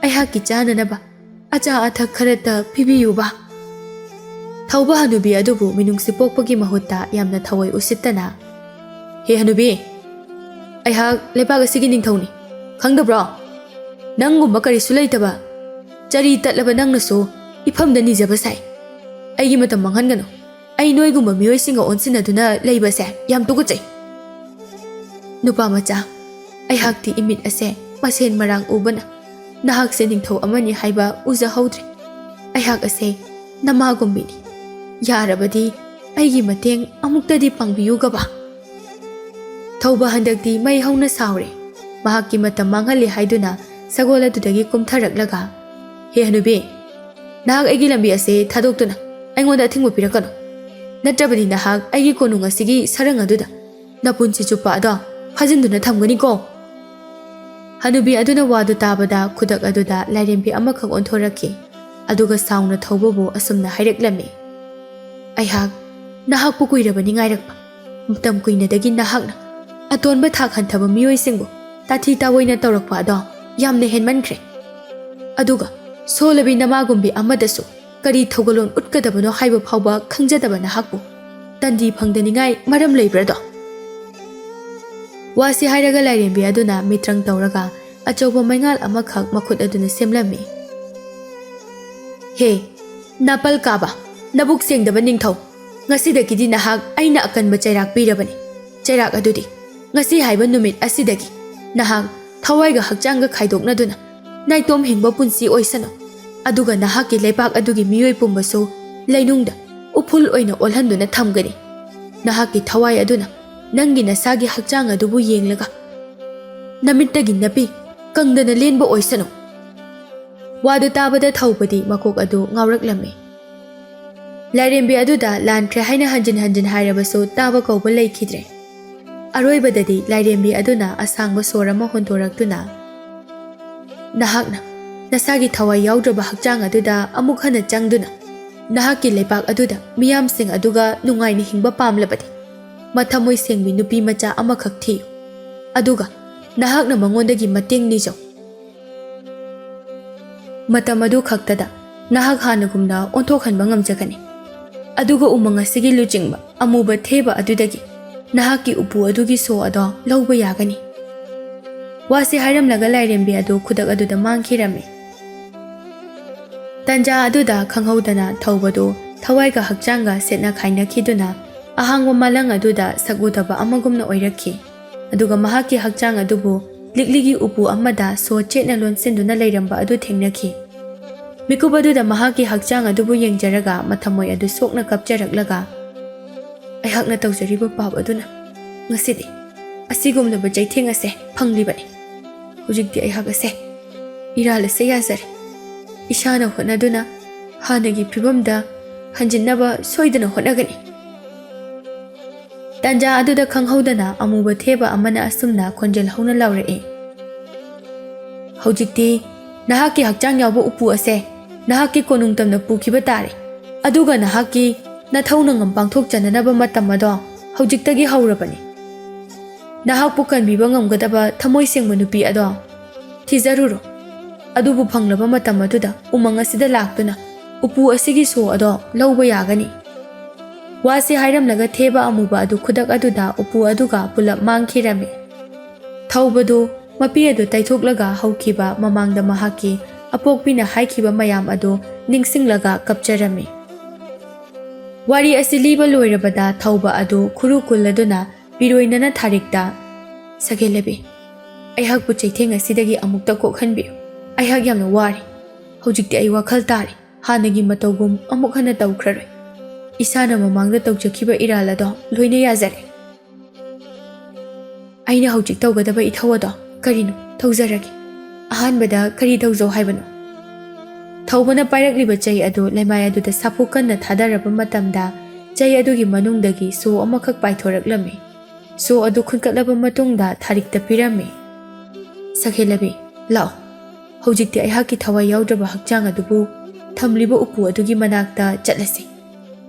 ꯑꯩꯍꯥꯛꯀꯤ ꯆꯥꯅꯅꯕ ꯑꯆꯥ ꯑꯊꯛ ꯈꯔꯇ ꯄꯤꯕꯤꯌꯨꯕ꯫" ꯊꯧꯕ ꯍꯅꯨꯕꯤ ꯑꯗꯨꯕꯨ ꯃꯤꯅꯨꯡꯁꯤ ꯄꯣꯛꯄꯒꯤ ꯃꯍꯨꯠꯇ ꯌꯥꯝꯅ ꯊꯑꯣꯏ ꯎꯁꯤꯠꯇꯅ, "ꯍꯦ ꯍꯅꯨꯕꯤ, ꯑꯩꯍꯥꯛ ꯂꯩꯕꯥꯛ ꯑꯁꯤꯒꯤ ꯅꯤꯡꯊꯧꯅꯤ, ꯈꯪꯗꯕ꯭ꯔꯣ? ꯅꯪꯒꯨꯝꯕ ꯀꯔꯤꯁꯨ ꯂꯩꯇꯕ, ꯆꯔꯤ ꯇꯠꯂꯕ ꯅꯪꯅꯁꯨ ꯏꯐꯝꯗ ꯅꯤꯖꯕ ꯁꯥꯏ꯫ ꯑꯩꯒꯤ ꯃꯇꯝ ꯃꯥꯡꯍꯟꯒꯅꯨ꯫ ꯑꯩ ꯅꯣꯏꯒꯨꯝꯕ ꯃꯤꯑꯣꯏꯁꯤꯡꯒ ꯑꯣꯟꯁꯤꯟꯅꯗꯨꯅ ꯂꯩꯕꯁꯦ ꯌꯥꯝ ꯇꯨꯀꯠꯆꯩ꯫ ꯅꯨꯄꯥ ꯃꯆꯥ, ꯑꯩꯍꯥꯛꯇꯤ ꯏꯃꯤꯠ ꯑꯁꯦ ꯃꯁꯦꯟ ꯃꯔꯥꯡ ꯎꯕꯅ ꯅꯍꯥꯛꯁꯦ ꯅꯤꯡꯊꯧ ꯑꯃꯅꯤ ꯍꯥꯏꯕ ꯎꯖꯍꯧꯗ꯭ꯔꯦ꯫ ꯑꯩꯍꯥꯛ ꯑꯁꯦ ꯅꯃꯥꯒꯨꯝꯕꯤꯅꯤ꯫ ꯌꯥꯔꯕꯗꯤ ꯑꯩꯒꯤ ꯃꯇꯦꯡ ꯑꯃꯨꯛꯇꯗꯤ ꯄꯥꯡꯕꯤꯌꯨꯒꯕ꯫ ꯊꯧꯕ ꯍꯟꯗꯛꯇꯤ ꯃꯩ ꯍꯧꯅ ꯁꯥꯎꯔꯦ꯫ ꯃꯍꯥꯛꯀꯤ ꯃꯇꯝ ꯃꯥꯡꯍꯜꯂꯦ ꯍꯥꯏꯗꯨꯅ ꯁꯒꯣꯜ ꯑꯗꯨꯗꯒꯤ ꯀꯨꯝꯊꯔꯛꯂꯒ, "ꯍꯦ ꯍꯅꯨꯕꯤ, ꯅꯍꯥꯛ ꯑꯩꯒꯤ ꯂꯝꯕꯤ ꯑꯁꯦ ꯊꯥꯗꯣꯛꯇꯨꯅ ꯑꯩꯉꯣꯟꯗ ꯑꯊꯤꯡꯕ ꯄꯤꯔꯛꯀꯅꯨ꯫ ꯅꯠꯇ꯭ꯔꯕꯗꯤ ꯅꯍꯥꯛ ꯑꯩꯒꯤ ꯀꯣꯅꯨꯡ ꯑꯁꯤꯒꯤ ꯁꯔꯪ ꯑꯗꯨꯗ ꯅꯄꯨꯟꯁꯤ ꯆꯨꯞꯄ ꯑꯗꯣ ꯐꯥꯖꯤꯟꯗꯨꯅ ꯊꯝꯒꯅꯤꯀꯣ"꯫ ꯍꯅꯨꯕꯤ ꯑꯗꯨꯅ ꯋꯥꯗꯨ ꯇꯥꯕꯗ ꯈꯨꯗꯛ ꯑꯗꯨꯗ ꯂꯥꯏꯔꯦꯝꯕꯤ ꯑꯃꯈꯛ ꯑꯣꯟꯊꯣꯔꯛꯈꯤ꯫ ꯑꯗꯨꯒ ꯁꯥꯎꯅ ꯊꯧꯕꯕꯨ ꯑꯁꯨꯝꯅ ꯍꯥꯏꯔꯛꯂꯝꯃꯤ, "ꯑꯩꯍꯥꯛ ꯅꯍꯥꯛꯄꯨ ꯀꯨꯏꯔꯕꯅꯤ ꯉꯥꯏꯔꯛꯄ꯫ ꯃꯇꯝ ꯀꯨꯏꯅꯗꯒꯤ ꯅꯍꯥꯛꯅ ꯑꯇꯣꯟꯕ ꯊꯥꯛ ꯍꯟꯊꯕ ꯃꯤꯑꯣꯏꯁꯤꯡꯕꯨ ꯇꯥꯊꯤ ꯇꯥꯑꯣꯏꯅ ꯇꯧꯔꯛꯄ ꯑꯗꯣ ꯌꯥꯝꯅ ꯍꯦꯟꯃꯟꯈ꯭ꯔꯦ꯫ ꯑꯗꯨꯒ ꯁꯣꯜꯂꯕꯤ ꯅꯃꯥꯒꯨꯝꯕꯤ ꯑꯃꯗꯁꯨ ꯀꯔꯤ ꯊꯧꯒꯜꯂꯣꯟ ꯎꯠꯀꯗꯕꯅꯣ ꯍꯥꯏꯕ ꯐꯥꯎꯕ ꯈꯪꯖꯗꯕ ꯅꯍꯥꯛꯄꯨ ꯇꯟꯗꯤ ꯐꯪꯗꯅꯤꯡꯉꯥꯏ ꯃꯔꯝ ꯂꯩꯕ꯭ꯔꯥꯗꯣ?" ꯋꯥꯁꯤ ꯍꯥꯏꯔꯒ ꯂꯥꯏꯔꯦꯝꯕꯤ ꯑꯗꯨꯅ ꯃꯤꯇ꯭ꯔꯪ ꯇꯧꯔꯒ ꯑꯆꯧꯕ ꯃꯩꯉꯥꯜ ꯑꯃꯈꯛ ꯃꯈꯨꯠ ꯑꯗꯨꯅ ꯁꯦꯝꯂꯝꯃꯤ꯫ "ꯍꯦ, ꯅꯥꯄꯜ ꯀꯥꯕ, ꯅꯕꯨꯛ ꯁꯦꯡꯗꯕ ꯅꯤꯡꯊꯧ, ꯉꯁꯤꯗꯒꯤꯗꯤ ꯅꯍꯥꯛ ꯑꯩꯅ ꯑꯀꯟꯕ ꯆꯩꯔꯥꯛ ꯄꯤꯔꯕꯅꯤ꯫ ꯆꯩꯔꯥꯛ ꯑꯗꯨꯗꯤ ꯉꯁꯤ ꯍꯥꯏꯕ ꯅꯨꯃꯤꯠ ꯑꯁꯤꯗꯒꯤ ꯅꯍꯥꯛ ꯊꯋꯥꯏꯒ ꯍꯛꯆꯥꯡꯒ ꯈꯥꯏꯗꯣꯛꯅꯗꯨꯅ ꯅꯥꯏꯇꯣꯝ ꯍꯤꯡꯕ ꯄꯨꯟꯁꯤ ꯑꯣꯏꯁꯅꯨ꯫ ꯑꯗꯨꯒ ꯅꯍꯥꯛꯀꯤ ꯂꯩꯄꯥꯛ ꯑꯗꯨꯒꯤ ꯃꯤꯑꯣꯏ ꯄꯨꯝꯕꯁꯨ ꯂꯩꯅꯨꯡꯗ ꯎꯐꯨꯜ ꯑꯣꯏꯅ ꯑꯣꯜꯍꯟꯗꯨꯅ ꯊꯝꯒꯅꯤ꯫ ꯅꯍꯥꯛꯀꯤ ꯊꯋꯥꯏ ꯑꯗꯨꯅ ꯅꯪꯒꯤ ꯅꯁꯥꯒꯤ ꯍꯛꯆꯥꯡ ꯑꯗꯨꯕꯨ ꯌꯦꯡꯂꯒ ꯅꯃꯤꯠꯇꯒꯤ ꯅꯄꯤ ꯀꯪꯗꯅ ꯂꯦꯟꯕ ꯑꯣꯏꯁꯅꯨ"꯫ ꯋꯥꯗꯨ ꯇꯥꯕꯗ ꯊꯧꯕꯗꯤ ꯃꯀꯣꯛ ꯑꯗꯨ ꯉꯥꯎꯔꯛꯂꯝꯃꯤ꯫ ꯂꯥꯏꯔꯦꯝꯕꯤ ꯑꯗꯨꯗ ꯂꯥꯟꯈ꯭ꯔꯦ ꯍꯥꯏꯅ ꯍꯟꯖꯤꯟ ꯍꯟꯖꯤꯟ ꯍꯥꯏꯔꯕꯁꯨ ꯇꯥꯕ ꯀꯧꯕ ꯂꯩꯈꯤꯗ꯭ꯔꯦ꯫ ꯑꯔꯣꯏꯕꯗꯗꯤ ꯂꯥꯏꯔꯦꯝꯕꯤ ꯑꯗꯨꯅ ꯑꯁꯥꯡꯕ ꯁꯣꯔ ꯑꯃ ꯍꯣꯟꯗꯣꯔꯛꯇꯨꯅ, "ꯅꯍꯥꯛꯅ ꯅꯁꯥꯒꯤ ꯊꯋꯥꯏ ꯌꯥꯎꯗ꯭ꯔꯕ ꯍꯛꯆꯥꯡ ꯑꯗꯨꯗ ꯑꯃꯨꯛ ꯍꯟꯅ ꯆꯪꯗꯨꯅ ꯅꯍꯥꯛꯀꯤ ꯂꯩꯄꯥꯛ ꯑꯗꯨꯗ ꯃꯤꯌꯥꯝꯁꯤꯡ ꯑꯗꯨꯒ ꯅꯨꯡꯉꯥꯏꯅ ꯍꯤꯡꯕ ꯄꯥꯝꯂꯕꯗꯤ ꯃꯊꯃꯣꯏ ꯁꯦꯡꯕꯤ ꯅꯨꯄꯤ ꯃꯆꯥ ꯑꯃꯈꯛ ꯊꯤꯌꯨ꯫ ꯑꯗꯨꯒ ꯅꯍꯥꯛꯅ ꯃꯉꯣꯟꯗꯒꯤ ꯃꯇꯦꯡ ꯅꯤꯖꯧ꯫ ꯃꯇꯝ ꯑꯗꯨ ꯈꯛꯇꯗ ꯅꯍꯥꯛ ꯍꯥꯟꯅꯒꯨꯝꯅ ꯑꯣꯟꯊꯣꯛꯍꯟꯕ ꯉꯝꯖꯒꯅꯤ꯫ ꯑꯗꯨꯒ ꯎꯃꯪ ꯑꯁꯤꯒꯤ ꯂꯨꯆꯤꯡꯕ ꯑꯃꯨꯕ ꯊꯦꯕ ꯑꯗꯨꯗꯒꯤ ꯅꯍꯥꯛꯀꯤ ꯎꯄꯨ ꯑꯗꯨꯒꯤ ꯁꯣ ꯑꯗꯣ ꯂꯧꯕ ꯌꯥꯒꯅꯤ꯫ ꯋꯥꯁꯤ ꯍꯥꯏꯔꯝꯂꯒ ꯂꯥꯏꯔꯦꯝꯕꯤ ꯑꯗꯨ ꯈꯨꯗꯛ ꯑꯗꯨꯗ ꯃꯥꯡꯈꯤꯔꯝꯃꯤ꯫ ꯇꯟꯖꯥ ꯑꯗꯨꯗ ꯈꯪꯍꯧꯗꯅ ꯊꯧꯕꯗꯨ ꯊꯋꯥꯏꯒ ꯍꯛꯆꯥꯡꯒ ꯁꯦꯠꯅ ꯈꯥꯏꯅꯈꯤꯗꯨꯅ ꯑꯍꯥꯡꯕ ꯃꯥꯂꯪ ꯑꯗꯨꯗ ꯁꯛ ꯎꯗꯕ ꯑꯃꯒꯨꯝꯅ ꯑꯣꯏꯔꯛꯈꯤ꯫ ꯑꯗꯨꯒ ꯃꯍꯥꯛꯀꯤ ꯍꯛꯆꯥꯡ ꯑꯗꯨꯕꯨ ꯂꯤꯛꯂꯤꯒꯤ ꯎꯄꯨ ꯑꯃꯗ ꯁꯣ ꯆꯦꯠꯅ ꯂꯣꯟꯁꯤꯟꯗꯨꯅ ꯂꯩꯔꯝꯕ ꯑꯗꯨ ꯊꯦꯡꯅꯈꯤ꯫ ꯃꯤꯀꯨꯞ ꯑꯗꯨꯗ ꯃꯍꯥꯛꯀꯤ ꯍꯛꯆꯥꯡ ꯑꯗꯨꯕꯨ ꯌꯦꯡꯖꯔꯒ ꯃꯊꯃꯣꯏ ꯑꯗꯨ ꯁꯣꯛꯅ ꯀꯞꯆꯔꯛꯂꯒ, "ꯑꯩꯍꯥꯛꯅ ꯇꯧꯖꯔꯤꯕ ꯄꯥꯞ ꯑꯗꯨꯅ ꯉꯁꯤꯗꯤ ꯑꯁꯤꯒꯨꯝꯂꯕ ꯆꯩꯊꯦꯡ ꯑꯁꯦ ꯐꯪꯂꯤꯕꯅꯤ꯫ ꯍꯧꯖꯤꯛꯇꯤ ꯑꯩꯍꯥꯛ ꯑꯁꯦ ꯏꯔꯥꯜ ꯑꯁꯦ ꯌꯥꯖꯔꯦ꯫ ꯏꯁꯥꯅ ꯍꯣꯠꯅꯗꯨꯅ ꯍꯥꯟꯅꯒꯤ ꯐꯤꯕꯝꯗ ꯍꯟꯖꯤꯟꯅꯕ ꯁꯣꯏꯗꯅ ꯍꯣꯠꯅꯒꯅꯤ꯫" ꯇꯥꯟꯖꯥ ꯑꯗꯨꯗ ꯈꯪꯍꯧꯗꯅ ꯑꯃꯨꯕ ꯊꯦꯕ ꯑꯃꯅ ꯑꯁꯨꯝꯅ ꯈꯣꯟꯖꯦꯜ ꯍꯧꯅ ꯂꯥꯎꯔꯛꯏ, "ꯍꯧꯖꯤꯛꯇꯤ ꯅꯍꯥꯛꯀꯤ ꯍꯛꯆꯥꯡ ꯌꯥꯎꯕ ꯎꯄꯨ ꯑꯁꯦ ꯅꯍꯥꯛꯀꯤ ꯀꯣꯅꯨꯡ ꯇꯝꯅ ꯄꯨꯈꯤꯕ ꯇꯥꯔꯦ꯫ ꯑꯗꯨꯒ ꯅꯍꯥꯛꯀꯤ ꯅꯊꯧꯅꯉꯝ ꯄꯥꯡꯊꯣꯛꯆꯅꯅꯕ ꯃꯇꯝ ꯑꯗꯣ ꯍꯧꯖꯤꯛꯇꯒꯤ ꯍꯧꯔꯕꯅꯤ꯫ ꯅꯍꯥꯛꯄꯨ ꯀꯟꯕꯤꯕ ꯉꯝꯒꯗꯕ ꯊꯃꯣꯏ ꯁꯦꯡꯕ ꯅꯨꯄꯤ ꯑꯗꯣ ꯊꯤꯖꯔꯨꯔꯣ꯫" ꯑꯗꯨꯕꯨ ꯐꯪꯂꯕ ꯃꯇꯝ ꯑꯗꯨꯗ ꯎꯃꯪ ꯑꯁꯤꯗ ꯂꯥꯛꯇꯨꯅ ꯎꯄꯨ ꯑꯁꯤꯒꯤ ꯁꯣ ꯑꯗꯣ ꯂꯧꯕ ꯌꯥꯒꯅꯤ꯫ ꯋꯥꯁꯤ ꯍꯥꯏꯔꯝꯂꯒ ꯊꯦꯕ ꯑꯃꯨꯕ ꯑꯗꯨ ꯈꯨꯗꯛ ꯑꯗꯨꯗ ꯎꯄꯨ ꯑꯗꯨꯒ ꯄꯨꯂꯞ ꯃꯥꯡꯈꯤꯔꯝꯃꯤ꯫ ꯊꯧꯕꯗꯨ ꯃꯄꯤ ꯑꯗꯨ ꯇꯩꯊꯣꯛꯂꯒ ꯍꯧꯈꯤꯕ ꯃꯃꯥꯡꯗ ꯃꯍꯥꯛꯀꯤ ꯑꯄꯣꯛꯄꯤꯅ ꯍꯥꯏꯈꯤꯕ ꯃꯌꯥꯝ ꯑꯗꯨ ꯅꯤꯡꯁꯤꯡꯂꯒ ꯀꯞꯆꯔꯝꯃꯤ꯫ ꯋꯥꯔꯤ ꯑꯁꯤ ꯂꯤꯕ ꯂꯣꯏꯔꯕꯗ ꯊꯧꯕ ꯑꯗꯨ ꯈꯨꯔꯨ ꯀꯨꯜꯂꯗꯨꯅ ꯄꯤꯔꯣꯏꯅꯅ ꯊꯥꯔꯤꯛꯇ, "ꯁꯒꯦꯂꯕꯤ, ꯑꯩꯍꯥꯛꯄꯨ ꯆꯩꯊꯦꯡ ꯑꯁꯤꯗꯒꯤ ꯑꯃꯨꯛꯇ ꯀꯣꯛꯍꯟꯕꯤꯌꯨ꯫ ꯑꯩꯍꯥꯛ ꯌꯥꯝꯅ ꯋꯥꯔꯦ꯫ ꯍꯧꯖꯤꯛꯇꯤ ꯑꯩ ꯋꯥꯈꯜ ꯇꯥꯔꯦ꯫ ꯍꯥꯟꯅꯒꯤ ꯃꯇꯧꯒꯨꯝ ꯑꯃꯨꯛ ꯍꯟꯅ ꯇꯧꯈ꯭ꯔꯔꯣꯏ꯫ ꯏꯁꯥꯅ ꯃꯃꯥꯡꯗ ꯇꯧꯖꯈꯤꯕ ꯏꯔꯥꯜ ꯑꯗꯣ ꯂꯣꯏꯅ ꯌꯥꯖꯔꯦ꯫ ꯑꯩꯅ ꯍꯧꯖꯤꯛ ꯇꯧꯒꯗꯕ ꯏꯊꯧ ꯑꯗꯣ ꯀꯔꯤꯅꯣ? ꯇꯧꯖꯔꯒꯦ꯫ ꯑꯍꯥꯟꯕꯗ ꯀꯔꯤ ꯇꯧꯖꯧ ꯍꯥꯏꯕꯅꯣ?" ꯊꯧꯕꯅ ꯄꯥꯏꯔꯛꯂꯤꯕ ꯆꯩ ꯑꯗꯨ ꯂꯩꯃꯥꯏ ꯑꯗꯨꯗ ꯁꯥꯐꯨ ꯀꯟꯅ ꯊꯥꯗꯔꯕ ꯃꯇꯝꯗ ꯆꯩ ꯑꯗꯨꯒꯤ ꯃꯅꯨꯡꯗꯒꯤ ꯁꯣ ꯑꯃꯈꯛ ꯄꯥꯏꯊꯣꯔꯛꯂꯝꯃꯤ꯫ ꯁꯣ ꯑꯗꯨ ꯈꯨꯟꯀꯠꯂꯕ ꯃꯇꯨꯡꯗ ꯊꯥꯔꯤꯛꯇ ꯄꯤꯔꯝꯃꯤ꯫ "ꯁꯈꯦꯂꯕꯤ, ꯂꯥꯛꯑꯣ꯫ ꯍꯧꯖꯤꯛꯇꯤ ꯑꯩꯍꯥꯛꯀꯤ ꯊꯋꯥꯏ ꯌꯥꯎꯗ꯭ꯔꯕ ꯍꯛꯆꯥꯡ ꯑꯗꯨꯕꯨ ꯊꯝꯂꯤꯕ ꯎꯄꯨ ꯑꯗꯨꯒꯤ ꯃꯅꯥꯛꯇ ꯆꯠꯂꯁꯤ꯫"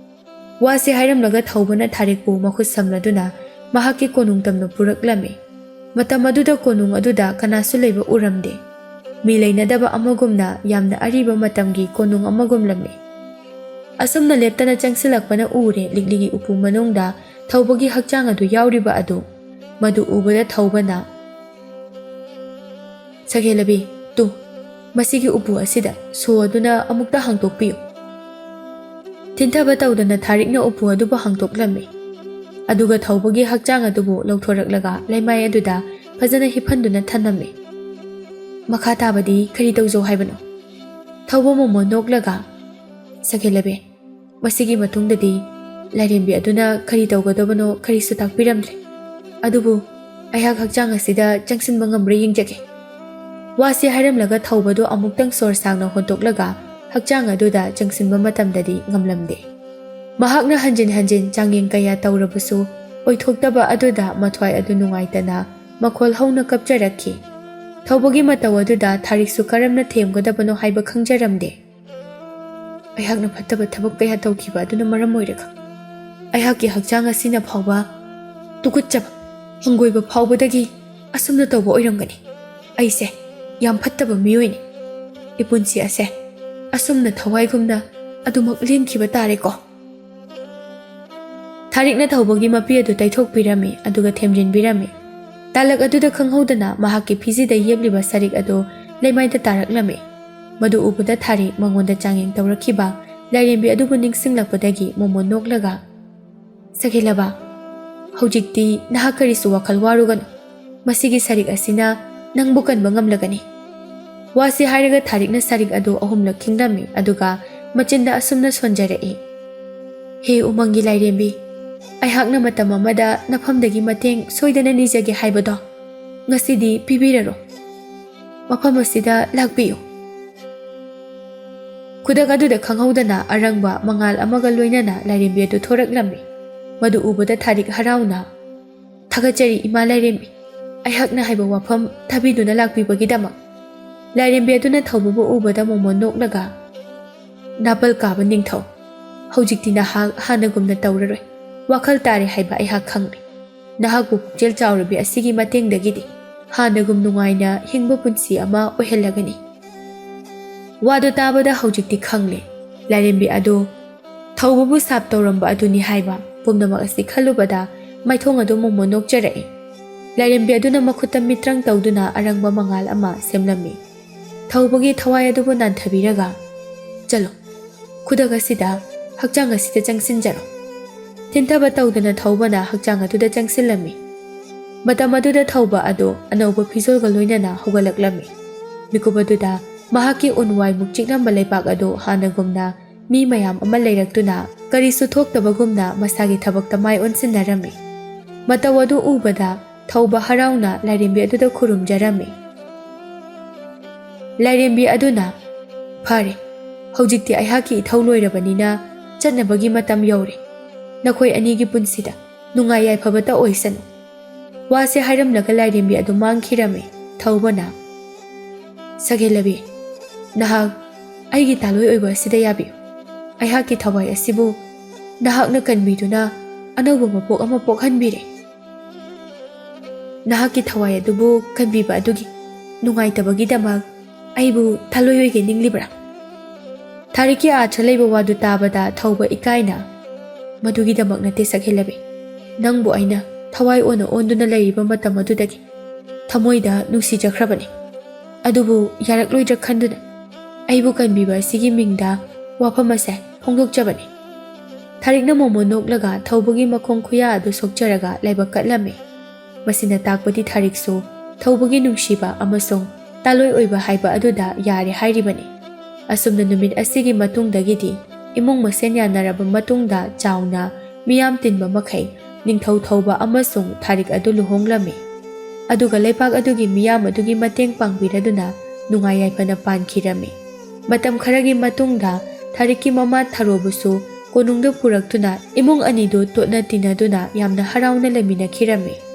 ꯋꯥꯁꯤ ꯍꯥꯏꯔꯝꯂꯒ ꯊꯧꯕꯅ ꯊꯥꯔꯤꯛꯄꯨ ꯃꯈꯨꯠ ꯁꯝꯂꯗꯨꯅ ꯃꯍꯥꯛꯀꯤ ꯀꯣꯅꯨꯡ ꯇꯝꯅ ꯄꯨꯔꯛꯂꯝꯃꯤ꯫ ꯃꯇꯝ ꯑꯗꯨꯗ ꯀꯣꯅꯨꯡ ꯑꯗꯨꯗ ꯀꯅꯥꯁꯨ ꯂꯩꯕ ꯎꯔꯝꯗꯦ꯫ ꯃꯤ ꯂꯩꯅꯗꯕ ꯑꯃꯒꯨꯝꯅ ꯌꯥꯝꯅ ꯑꯔꯤꯕ ꯃꯇꯝꯒꯤ ꯀꯣꯅꯨꯡ ꯑꯃꯒꯨꯝꯂꯝꯃꯤ꯫ ꯑꯁꯨꯝꯅ ꯂꯦꯞꯇꯅ ꯆꯪꯁꯤꯜꯂꯛꯄꯅ ꯎꯔꯦ ꯂꯤꯛꯂꯤꯒꯤ ꯎꯄꯨ ꯃꯅꯨꯡꯗ ꯊꯧꯕꯒꯤ ꯍꯛꯆꯥꯡ ꯑꯗꯨ ꯌꯥꯎꯔꯤꯕ ꯑꯗꯨ꯫ ꯃꯗꯨ ꯎꯕꯗ ꯊꯧꯕꯅ, "ꯁꯒꯦꯂꯕꯤ, ꯇꯨ, ꯃꯁꯤꯒꯤ ꯎꯄꯨ ꯑꯁꯤꯗ ꯁꯣ ꯑꯗꯨꯅ ꯑꯃꯨꯛꯇ ꯍꯥꯡꯗꯣꯛꯄꯤꯌꯨ꯫" ꯊꯤꯟꯊꯕ ꯇꯧꯗꯅ ꯊꯥꯔꯤꯛꯅ ꯎꯄꯨ ꯑꯗꯨꯕꯨ ꯍꯥꯡꯗꯣꯛꯂꯝꯃꯤ꯫ ꯑꯗꯨꯒ ꯊꯧꯕꯒꯤ ꯍꯛꯆꯥꯡ ꯑꯗꯨꯕꯨ ꯂꯧꯊꯣꯔꯛꯂꯒ ꯂꯩꯃꯥꯏ ꯑꯗꯨꯗ ꯐꯖꯅ ꯍꯤꯞꯍꯟꯗꯨꯅ ꯊꯝꯂꯝꯃꯤ꯫ "ꯃꯈꯥ ꯇꯥꯕꯗꯤ ꯀꯔꯤ ꯇꯧꯖꯧ ꯍꯥꯏꯕꯅꯣ?" ꯊꯧꯕ ꯃꯣꯃꯣꯟ ꯅꯣꯛꯂꯒ, "ꯁꯒꯦꯂꯕꯤ, ꯃꯁꯤꯒꯤ ꯃꯇꯨꯡꯗꯗꯤ ꯂꯥꯏꯔꯦꯝꯕꯤ ꯑꯗꯨꯅ ꯀꯔꯤ ꯇꯧꯒꯗꯕꯅꯣ ꯀꯔꯤꯁꯨ ꯇꯥꯛꯄꯤꯔꯝꯗ꯭ꯔꯦ꯫ ꯑꯗꯨꯕꯨ ꯑꯩꯍꯥꯛ ꯍꯛꯆꯥꯡ ꯑꯁꯤꯗ ꯆꯪꯁꯤꯟꯕ ꯉꯝꯕ꯭ꯔꯥ ꯌꯦꯡꯖꯒꯦ꯫" ꯋꯥꯁꯤ ꯍꯥꯏꯔꯝꯂꯒ ꯊꯧꯕꯗꯨ ꯑꯃꯨꯛꯇꯪ ꯁꯣꯔ ꯁꯥꯡꯅ ꯍꯣꯟꯇꯣꯛꯂꯒ ꯍꯛꯆꯥꯡ ꯑꯗꯨꯗ ꯆꯪꯁꯤꯟꯕ ꯃꯇꯝꯗꯗꯤ ꯉꯝꯂꯝꯗꯦ꯫ ꯃꯍꯥꯛꯅ ꯍꯟꯖꯤꯟ ꯍꯟꯖꯤꯟ ꯆꯥꯡꯌꯦꯡ ꯀꯌꯥ ꯇꯧꯔꯕꯁꯨ ꯑꯣꯏꯊꯣꯛꯇꯕ ꯑꯗꯨꯗ ꯃꯊ꯭ꯋꯥꯏ ꯑꯗꯨ ꯅꯨꯡꯉꯥꯏꯇꯅ ꯃꯈꯣꯜ ꯍꯧꯅ ꯀꯞꯆꯔꯛꯈꯤ꯫ ꯊꯧꯕꯒꯤ ꯃꯇꯧ ꯑꯗꯨꯗ ꯊꯥꯔꯤꯛꯁꯨ ꯀꯔꯝꯅ ꯊꯦꯝꯒꯗꯕꯅꯣ ꯍꯥꯏꯕ ꯈꯪꯖꯔꯝꯗꯦ꯫ "ꯑꯩꯍꯥꯛꯅ ꯐꯠꯇꯕ ꯊꯕꯛ ꯀꯌꯥ ꯇꯧꯈꯤꯕ ꯑꯗꯨꯅ ꯃꯔꯝ ꯑꯣꯏꯔꯒ ꯑꯩꯍꯥꯛꯀꯤ ꯍꯛꯆꯥꯡ ꯑꯁꯤꯅ ꯐꯥꯎꯕ ꯇꯨꯀꯠꯆꯕ, ꯍꯪꯒꯣꯏꯕ ꯐꯥꯎꯕꯗꯒꯤ ꯑꯁꯨꯝꯅ ꯇꯧꯕ ꯑꯣꯏꯔꯝꯒꯅꯤ꯫ ꯑꯩꯁꯦ ꯌꯥꯝ ꯐꯠꯇꯕ ꯃꯤꯑꯣꯏꯅꯤ꯫ ꯏꯄꯨꯟꯁꯤ ꯑꯁꯦ ꯑꯁꯨꯝꯅ ꯊꯋꯥꯏꯒꯨꯝꯅ ꯑꯗꯨꯃꯛ ꯂꯦꯟꯈꯤꯕ ꯇꯥꯔꯦꯀꯣ꯫" ꯊꯥꯔꯤꯛꯅ ꯊꯧꯕꯒꯤ ꯃꯄꯤ ꯑꯗꯨ ꯇꯩꯊꯣꯛꯄꯤꯔꯝꯃꯤ, ꯑꯗꯨꯒ ꯊꯦꯝꯖꯤꯟꯕꯤꯔꯝꯃꯤ꯫ ꯇꯥꯂꯛ ꯑꯗꯨꯗ ꯈꯪꯍꯧꯗꯅ ꯃꯍꯥꯛꯀꯤ ꯐꯤꯖꯤꯗ ꯌꯦꯞꯂꯤꯕ ꯁꯔꯤꯛ ꯑꯗꯨ ꯂꯩꯃꯥꯏꯗ ꯇꯥꯔꯛꯂꯝꯃꯤ꯫ ꯃꯗꯨ ꯎꯕꯗ ꯊꯥꯔꯤꯛ ꯃꯉꯣꯟꯗ ꯆꯥꯡꯌꯦꯡ ꯇꯧꯔꯛꯈꯤꯕ ꯂꯥꯏꯔꯦꯝꯕꯤ ꯑꯗꯨꯕꯨ ꯅꯤꯡꯁꯤꯡꯂꯛꯄꯗꯒꯤ ꯃꯣꯃꯣꯟ ꯅꯣꯛꯂꯒ, "ꯁꯒꯦꯂꯕꯥ, ꯍꯧꯖꯤꯛꯇꯤ ꯅꯍꯥꯛ ꯀꯔꯤꯁꯨ ꯋꯥꯈꯜ ꯋꯥꯔꯨꯒꯅꯨ꯫ ꯃꯁꯤꯒꯤ ꯁꯔꯤꯛ ꯑꯁꯤꯅ ꯅꯪꯕꯨ ꯀꯟꯕ ꯉꯝꯂꯒꯅꯤ꯫" ꯋꯥꯁꯤ ꯍꯥꯏꯔꯒ ꯊꯥꯔꯤꯛꯅ ꯁꯔꯤꯛ ꯑꯗꯨ ꯑꯍꯨꯝꯂꯛ ꯈꯤꯡꯂꯝꯃꯤ, ꯑꯗꯨꯒ ꯃꯆꯤꯟꯗ ꯑꯁꯨꯝꯅ ꯁꯣꯟꯖꯔꯛꯏ, "ꯍꯦ ꯎꯃꯪꯒꯤ ꯂꯥꯏꯔꯦꯝꯕꯤ, ꯑꯩꯍꯥꯛꯅ ꯃꯇꯝ ꯑꯃꯗ ꯅꯐꯝꯗꯒꯤ ꯃꯇꯦꯡ ꯁꯣꯏꯗꯅ ꯅꯤꯖꯒꯦ ꯍꯥꯏꯕꯗꯣ ꯉꯁꯤꯗꯤ ꯄꯤꯕꯤꯔꯔꯣ꯫ ꯃꯐꯝ ꯑꯁꯤꯗ ꯂꯥꯛꯄꯤꯌꯨ꯫" ꯈꯨꯗꯛ ꯑꯗꯨꯗ ꯈꯪꯍꯧꯗꯅ ꯑꯔꯪꯕ ꯃꯉꯥꯜ ꯑꯃꯒ ꯂꯣꯏꯅꯅ ꯂꯥꯏꯔꯦꯝꯕꯤ ꯑꯗꯨ ꯊꯣꯔꯛꯂꯝꯃꯤ꯫ ꯃꯗꯨ ꯎꯕꯗ ꯊꯥꯔꯤꯛ ꯍꯔꯥꯎꯅ, "ꯊꯥꯒꯠꯆꯔꯤ ꯏꯃꯥ ꯂꯥꯏꯔꯦꯝꯕꯤ, ꯑꯩꯍꯥꯛꯅ ꯍꯥꯏꯕ ꯋꯥꯐꯝ ꯊꯥꯕꯤꯗꯨꯅ ꯂꯥꯛꯄꯤꯕꯒꯤꯗꯃꯛ꯫" ꯂꯥꯏꯔꯦꯝꯕꯤ ꯑꯗꯨꯅ ꯊꯧꯕꯕꯨ ꯎꯕꯗ ꯃꯣꯃꯣꯟ ꯅꯣꯛꯂꯒ, "ꯅꯥꯄꯜ ꯀꯥꯕ ꯅꯤꯡꯊꯧ, ꯍꯧꯖꯤꯛꯇꯤ ꯅꯍꯥꯛ ꯍꯥꯟꯅꯒꯨꯝꯅ ꯇꯧꯔꯔꯣꯏ꯫ ꯋꯥꯈꯜ ꯇꯥꯔꯦ ꯍꯥꯏꯕ ꯑꯩꯍꯥꯛ ꯈꯪꯂꯦ꯫ ꯅꯍꯥꯛꯄꯨ ꯄꯨꯛꯆꯦꯜ ꯆꯥꯎꯔꯕꯤ ꯑꯁꯤꯒꯤ ꯃꯇꯦꯡꯗꯒꯤꯗꯤ ꯍꯥꯟꯅꯒꯨꯝ ꯅꯨꯡꯉꯥꯏꯅ ꯍꯤꯡꯕ ꯄꯨꯟꯁꯤ ꯑꯃ ꯑꯣꯏꯍꯜꯂꯒꯅꯤ꯫" ꯋꯥꯗꯨ ꯇꯥꯕꯗ ꯍꯧꯖꯤꯛꯇꯤ ꯈꯪꯂꯦ꯫ ꯂꯥꯏꯔꯦꯝꯕꯤ ꯑꯗꯨ ꯊꯧꯕꯕꯨ ꯁꯥꯞ ꯇꯧꯔꯝꯕ ꯑꯗꯨꯅꯤ ꯍꯥꯏꯕ ꯄꯨꯝꯅꯃꯛ ꯑꯁꯤ ꯈꯜꯂꯨꯕꯗ ꯃꯥꯏꯊꯣꯡ ꯑꯗꯨ ꯃꯣꯃꯣꯟ ꯅꯣꯛꯆꯔꯛꯏ꯫ ꯂꯥꯏꯔꯦꯝꯕꯤ ꯑꯗꯨꯅ ꯃꯈꯨꯠꯇ ꯃꯤꯇ꯭ꯔꯪ ꯇꯧꯗꯨꯅ ꯑꯔꯪꯕ ꯃꯉꯥꯜ ꯑꯃ ꯁꯦꯝꯂꯝꯃꯤ꯫ ꯊꯧꯕꯒꯤ ꯊꯋꯥꯏ ꯑꯗꯨꯕꯨ ꯅꯥꯟꯊꯕꯤꯔꯒ, "ꯆꯠꯂꯣ, ꯈꯨꯗꯛ ꯑꯁꯤꯗ ꯍꯛꯆꯥꯡ ꯑꯁꯤꯗ ꯆꯪꯁꯤꯟꯖꯔꯣ꯫" ꯊꯤꯟꯊꯕ ꯇꯧꯗꯅ ꯊꯧꯕꯅ ꯍꯛꯆꯥꯡ ꯑꯗꯨꯗ ꯆꯪꯁꯤꯜꯂꯝꯃꯤ꯫ ꯃꯇꯝ ꯑꯗꯨꯗ ꯊꯧꯕ ꯑꯗꯨ ꯑꯅꯧꯕ ꯐꯤꯖꯣꯜꯒ ꯂꯣꯏꯅꯅ ꯍꯧꯒꯠꯂꯛꯂꯝꯃꯤ꯫ ꯃꯤꯀꯨꯞ ꯑꯗꯨꯗ ꯃꯍꯥꯛꯀꯤ ꯎꯟ ꯋꯥꯏꯃꯨꯛ ꯆꯤꯛꯂꯝꯕ ꯂꯩꯄꯥꯛ ꯑꯗꯨ ꯍꯥꯟꯅꯒꯨꯝꯅ ꯃꯤ ꯃꯌꯥꯝ ꯑꯃ ꯂꯩꯔꯛꯇꯨꯅ ꯀꯔꯤꯁꯨ ꯊꯣꯛꯇꯕꯒꯨꯝꯅ ꯃꯁꯥꯒꯤ ꯊꯕꯛꯇ ꯃꯥꯏ ꯑꯣꯟꯁꯤꯟꯅꯔꯝꯃꯤ꯫ ꯃꯇꯧ ꯑꯗꯨ ꯎꯕꯗ ꯊꯧꯕ ꯍꯔꯥꯎꯅ ꯂꯥꯏꯔꯦꯝꯕꯤ ꯑꯗꯨꯗ ꯈꯨꯔꯨꯝꯖꯔꯝꯃꯤ꯫ ꯂꯥꯏꯔꯦꯝꯕꯤ ꯑꯗꯨꯅ, "ꯐꯔꯦ, ꯍꯧꯖꯤꯛꯇꯤ ꯑꯩꯍꯥꯛꯀꯤ ꯏꯊꯧ ꯂꯣꯏꯔꯕꯅꯤꯅ ꯆꯠꯅꯕꯒꯤ ꯃꯇꯝ ꯌꯧꯔꯦ꯫ ꯅꯈꯣꯏ ꯑꯅꯤꯒꯤ ꯄꯨꯟꯁꯤꯗ ꯅꯨꯡꯉꯥꯏ ꯌꯥꯏꯐꯕꯇ ꯑꯣꯏꯁꯅꯨ꯫" ꯋꯥꯁꯦ ꯍꯥꯏꯔꯝꯂꯒ ꯂꯥꯏꯔꯦꯝꯕꯤ ꯑꯗꯨ ꯃꯥꯡꯈꯤꯔꯝꯃꯤ꯫ ꯊꯧꯕꯅ, "ꯁꯛꯍꯦꯜꯂꯕꯤ, ꯅꯍꯥꯛ ꯑꯩꯒꯤ ꯇꯥꯂꯣꯏ ꯑꯣꯏꯕ ꯑꯁꯤꯗ ꯌꯥꯕꯤꯌꯨ꯫ ꯑꯩꯍꯥꯛꯀꯤ ꯊꯋꯥꯏ ꯑꯁꯤꯕꯨ ꯅꯍꯥꯛꯅ ꯀꯟꯕꯤꯗꯨꯅ ꯑꯅꯧꯕ ꯃꯄꯣꯛ ꯑꯃ ꯄꯣꯛꯍꯟꯕꯤꯔꯦ꯫ ꯅꯍꯥꯛꯀꯤ ꯊꯋꯥꯏ ꯑꯗꯨꯕꯨ ꯀꯟꯕꯤꯕ ꯑꯗꯨꯒꯤ ꯅꯨꯡꯉꯥꯏꯇꯕꯒꯤꯗꯃꯛ ꯑꯩꯕꯨ ꯇꯥꯂꯣꯏ ꯑꯣꯏꯒꯦ ꯅꯤꯡꯂꯤꯕ꯭ꯔꯥ?" ꯊꯥꯔꯤꯛꯀꯤ ꯑꯥꯊ꯭ꯔ ꯂꯩꯕ ꯋꯥꯗꯨ ꯇꯥꯕꯗ ꯊꯧꯕ ꯏꯀꯥꯏꯅ, "ꯃꯗꯨꯒꯤꯗꯃꯛ ꯅꯠꯇꯦ ꯁꯛꯍꯦꯜꯂꯕꯤ꯫ ꯅꯪꯕꯨ ꯑꯩꯅ ꯊꯋꯥꯏ ꯑꯣꯟꯅ ꯑꯣꯟꯗꯨꯅ ꯂꯩꯔꯤꯕ ꯃꯇꯝ ꯑꯗꯨꯗꯒꯤ ꯊꯃꯣꯏꯗ ꯅꯨꯡꯁꯤꯖꯈ꯭ꯔꯕꯅꯤ꯫ ꯑꯗꯨꯕꯨ ꯌꯥꯔꯛꯂꯣꯏꯗ꯭ꯔꯥ ꯈꯟꯗꯨꯅ ꯑꯩꯕꯨ ꯀꯟꯕꯤꯕ ꯑꯁꯤꯒꯤ ꯃꯤꯡꯗ ꯋꯥꯐꯝ ꯑꯁꯦ ꯐꯣꯡꯗꯣꯛꯆꯕꯅꯤ꯫" ꯊꯥꯔꯤꯛꯅ ꯃꯣꯃꯣꯟ ꯅꯣꯛꯂꯒ ꯊꯧꯕꯒꯤ ꯃꯈꯣꯡ ꯈꯨꯌꯥ ꯑꯗꯨ ꯁꯣꯛꯆꯔꯒ ꯂꯥꯏꯕꯛ ꯀꯠꯂꯝꯃꯤ꯫ ꯃꯁꯤꯅ ꯇꯥꯛꯄꯗꯤ ꯊꯥꯔꯤꯛꯁꯨ ꯊꯧꯕꯒꯤ ꯅꯨꯡꯁꯤꯕ ꯑꯃꯁꯨꯡ ꯇꯥꯂꯣꯏ ꯑꯣꯏꯕ ꯍꯥꯏꯕ ꯑꯗꯨꯗ ꯌꯥꯔꯦ ꯍꯥꯏꯔꯤꯕꯅꯤ꯫ ꯑꯁꯨꯝꯅ ꯅꯨꯃꯤꯠ ꯑꯁꯤꯒꯤ ꯃꯇꯨꯡꯗꯒꯤꯗꯤ ꯏꯃꯨꯡ ꯃꯁꯦꯟ ꯌꯥꯅꯔꯕ ꯃꯇꯨꯡꯗ ꯆꯥꯎꯅ ꯃꯤꯌꯥꯝ ꯇꯤꯟꯕ ꯃꯈꯩ ꯅꯤꯡꯊꯧ ꯊꯧꯕ ꯑꯃꯁꯨꯡ ꯊꯥꯔꯤꯛ ꯑꯗꯨ ꯂꯨꯍꯣꯡꯂꯝꯃꯤ꯫ ꯑꯗꯨꯒ ꯂꯩꯄꯥꯛ ꯑꯗꯨꯒꯤ ꯃꯤꯌꯥꯝ ꯑꯗꯨꯒꯤ ꯃꯇꯦꯡ ꯄꯥꯡꯕꯤꯔꯗꯨꯅ ꯅꯨꯡꯉꯥꯏ ꯌꯥꯏꯐꯅ ꯄꯥꯟꯈꯤꯔꯝꯃꯤ꯫ ꯃꯇꯝ ꯈꯔꯒꯤ ꯃꯇꯨꯡꯗ ꯊꯥꯔꯤꯛꯀꯤ ꯃꯃꯥ ꯊꯔꯣꯕꯨꯁꯨ ꯀꯣꯅꯨꯡꯗ ꯄꯨꯔꯛꯇꯨꯅ ꯏꯃꯨꯡ ꯑꯅꯤꯗꯨ ꯇꯣꯠꯅ ꯇꯤꯟꯅꯗꯨꯅ ꯌꯥꯝꯅ ꯍꯔꯥꯎꯅ ꯂꯩꯃꯤꯟꯅꯈꯤꯔꯝꯃꯤ꯫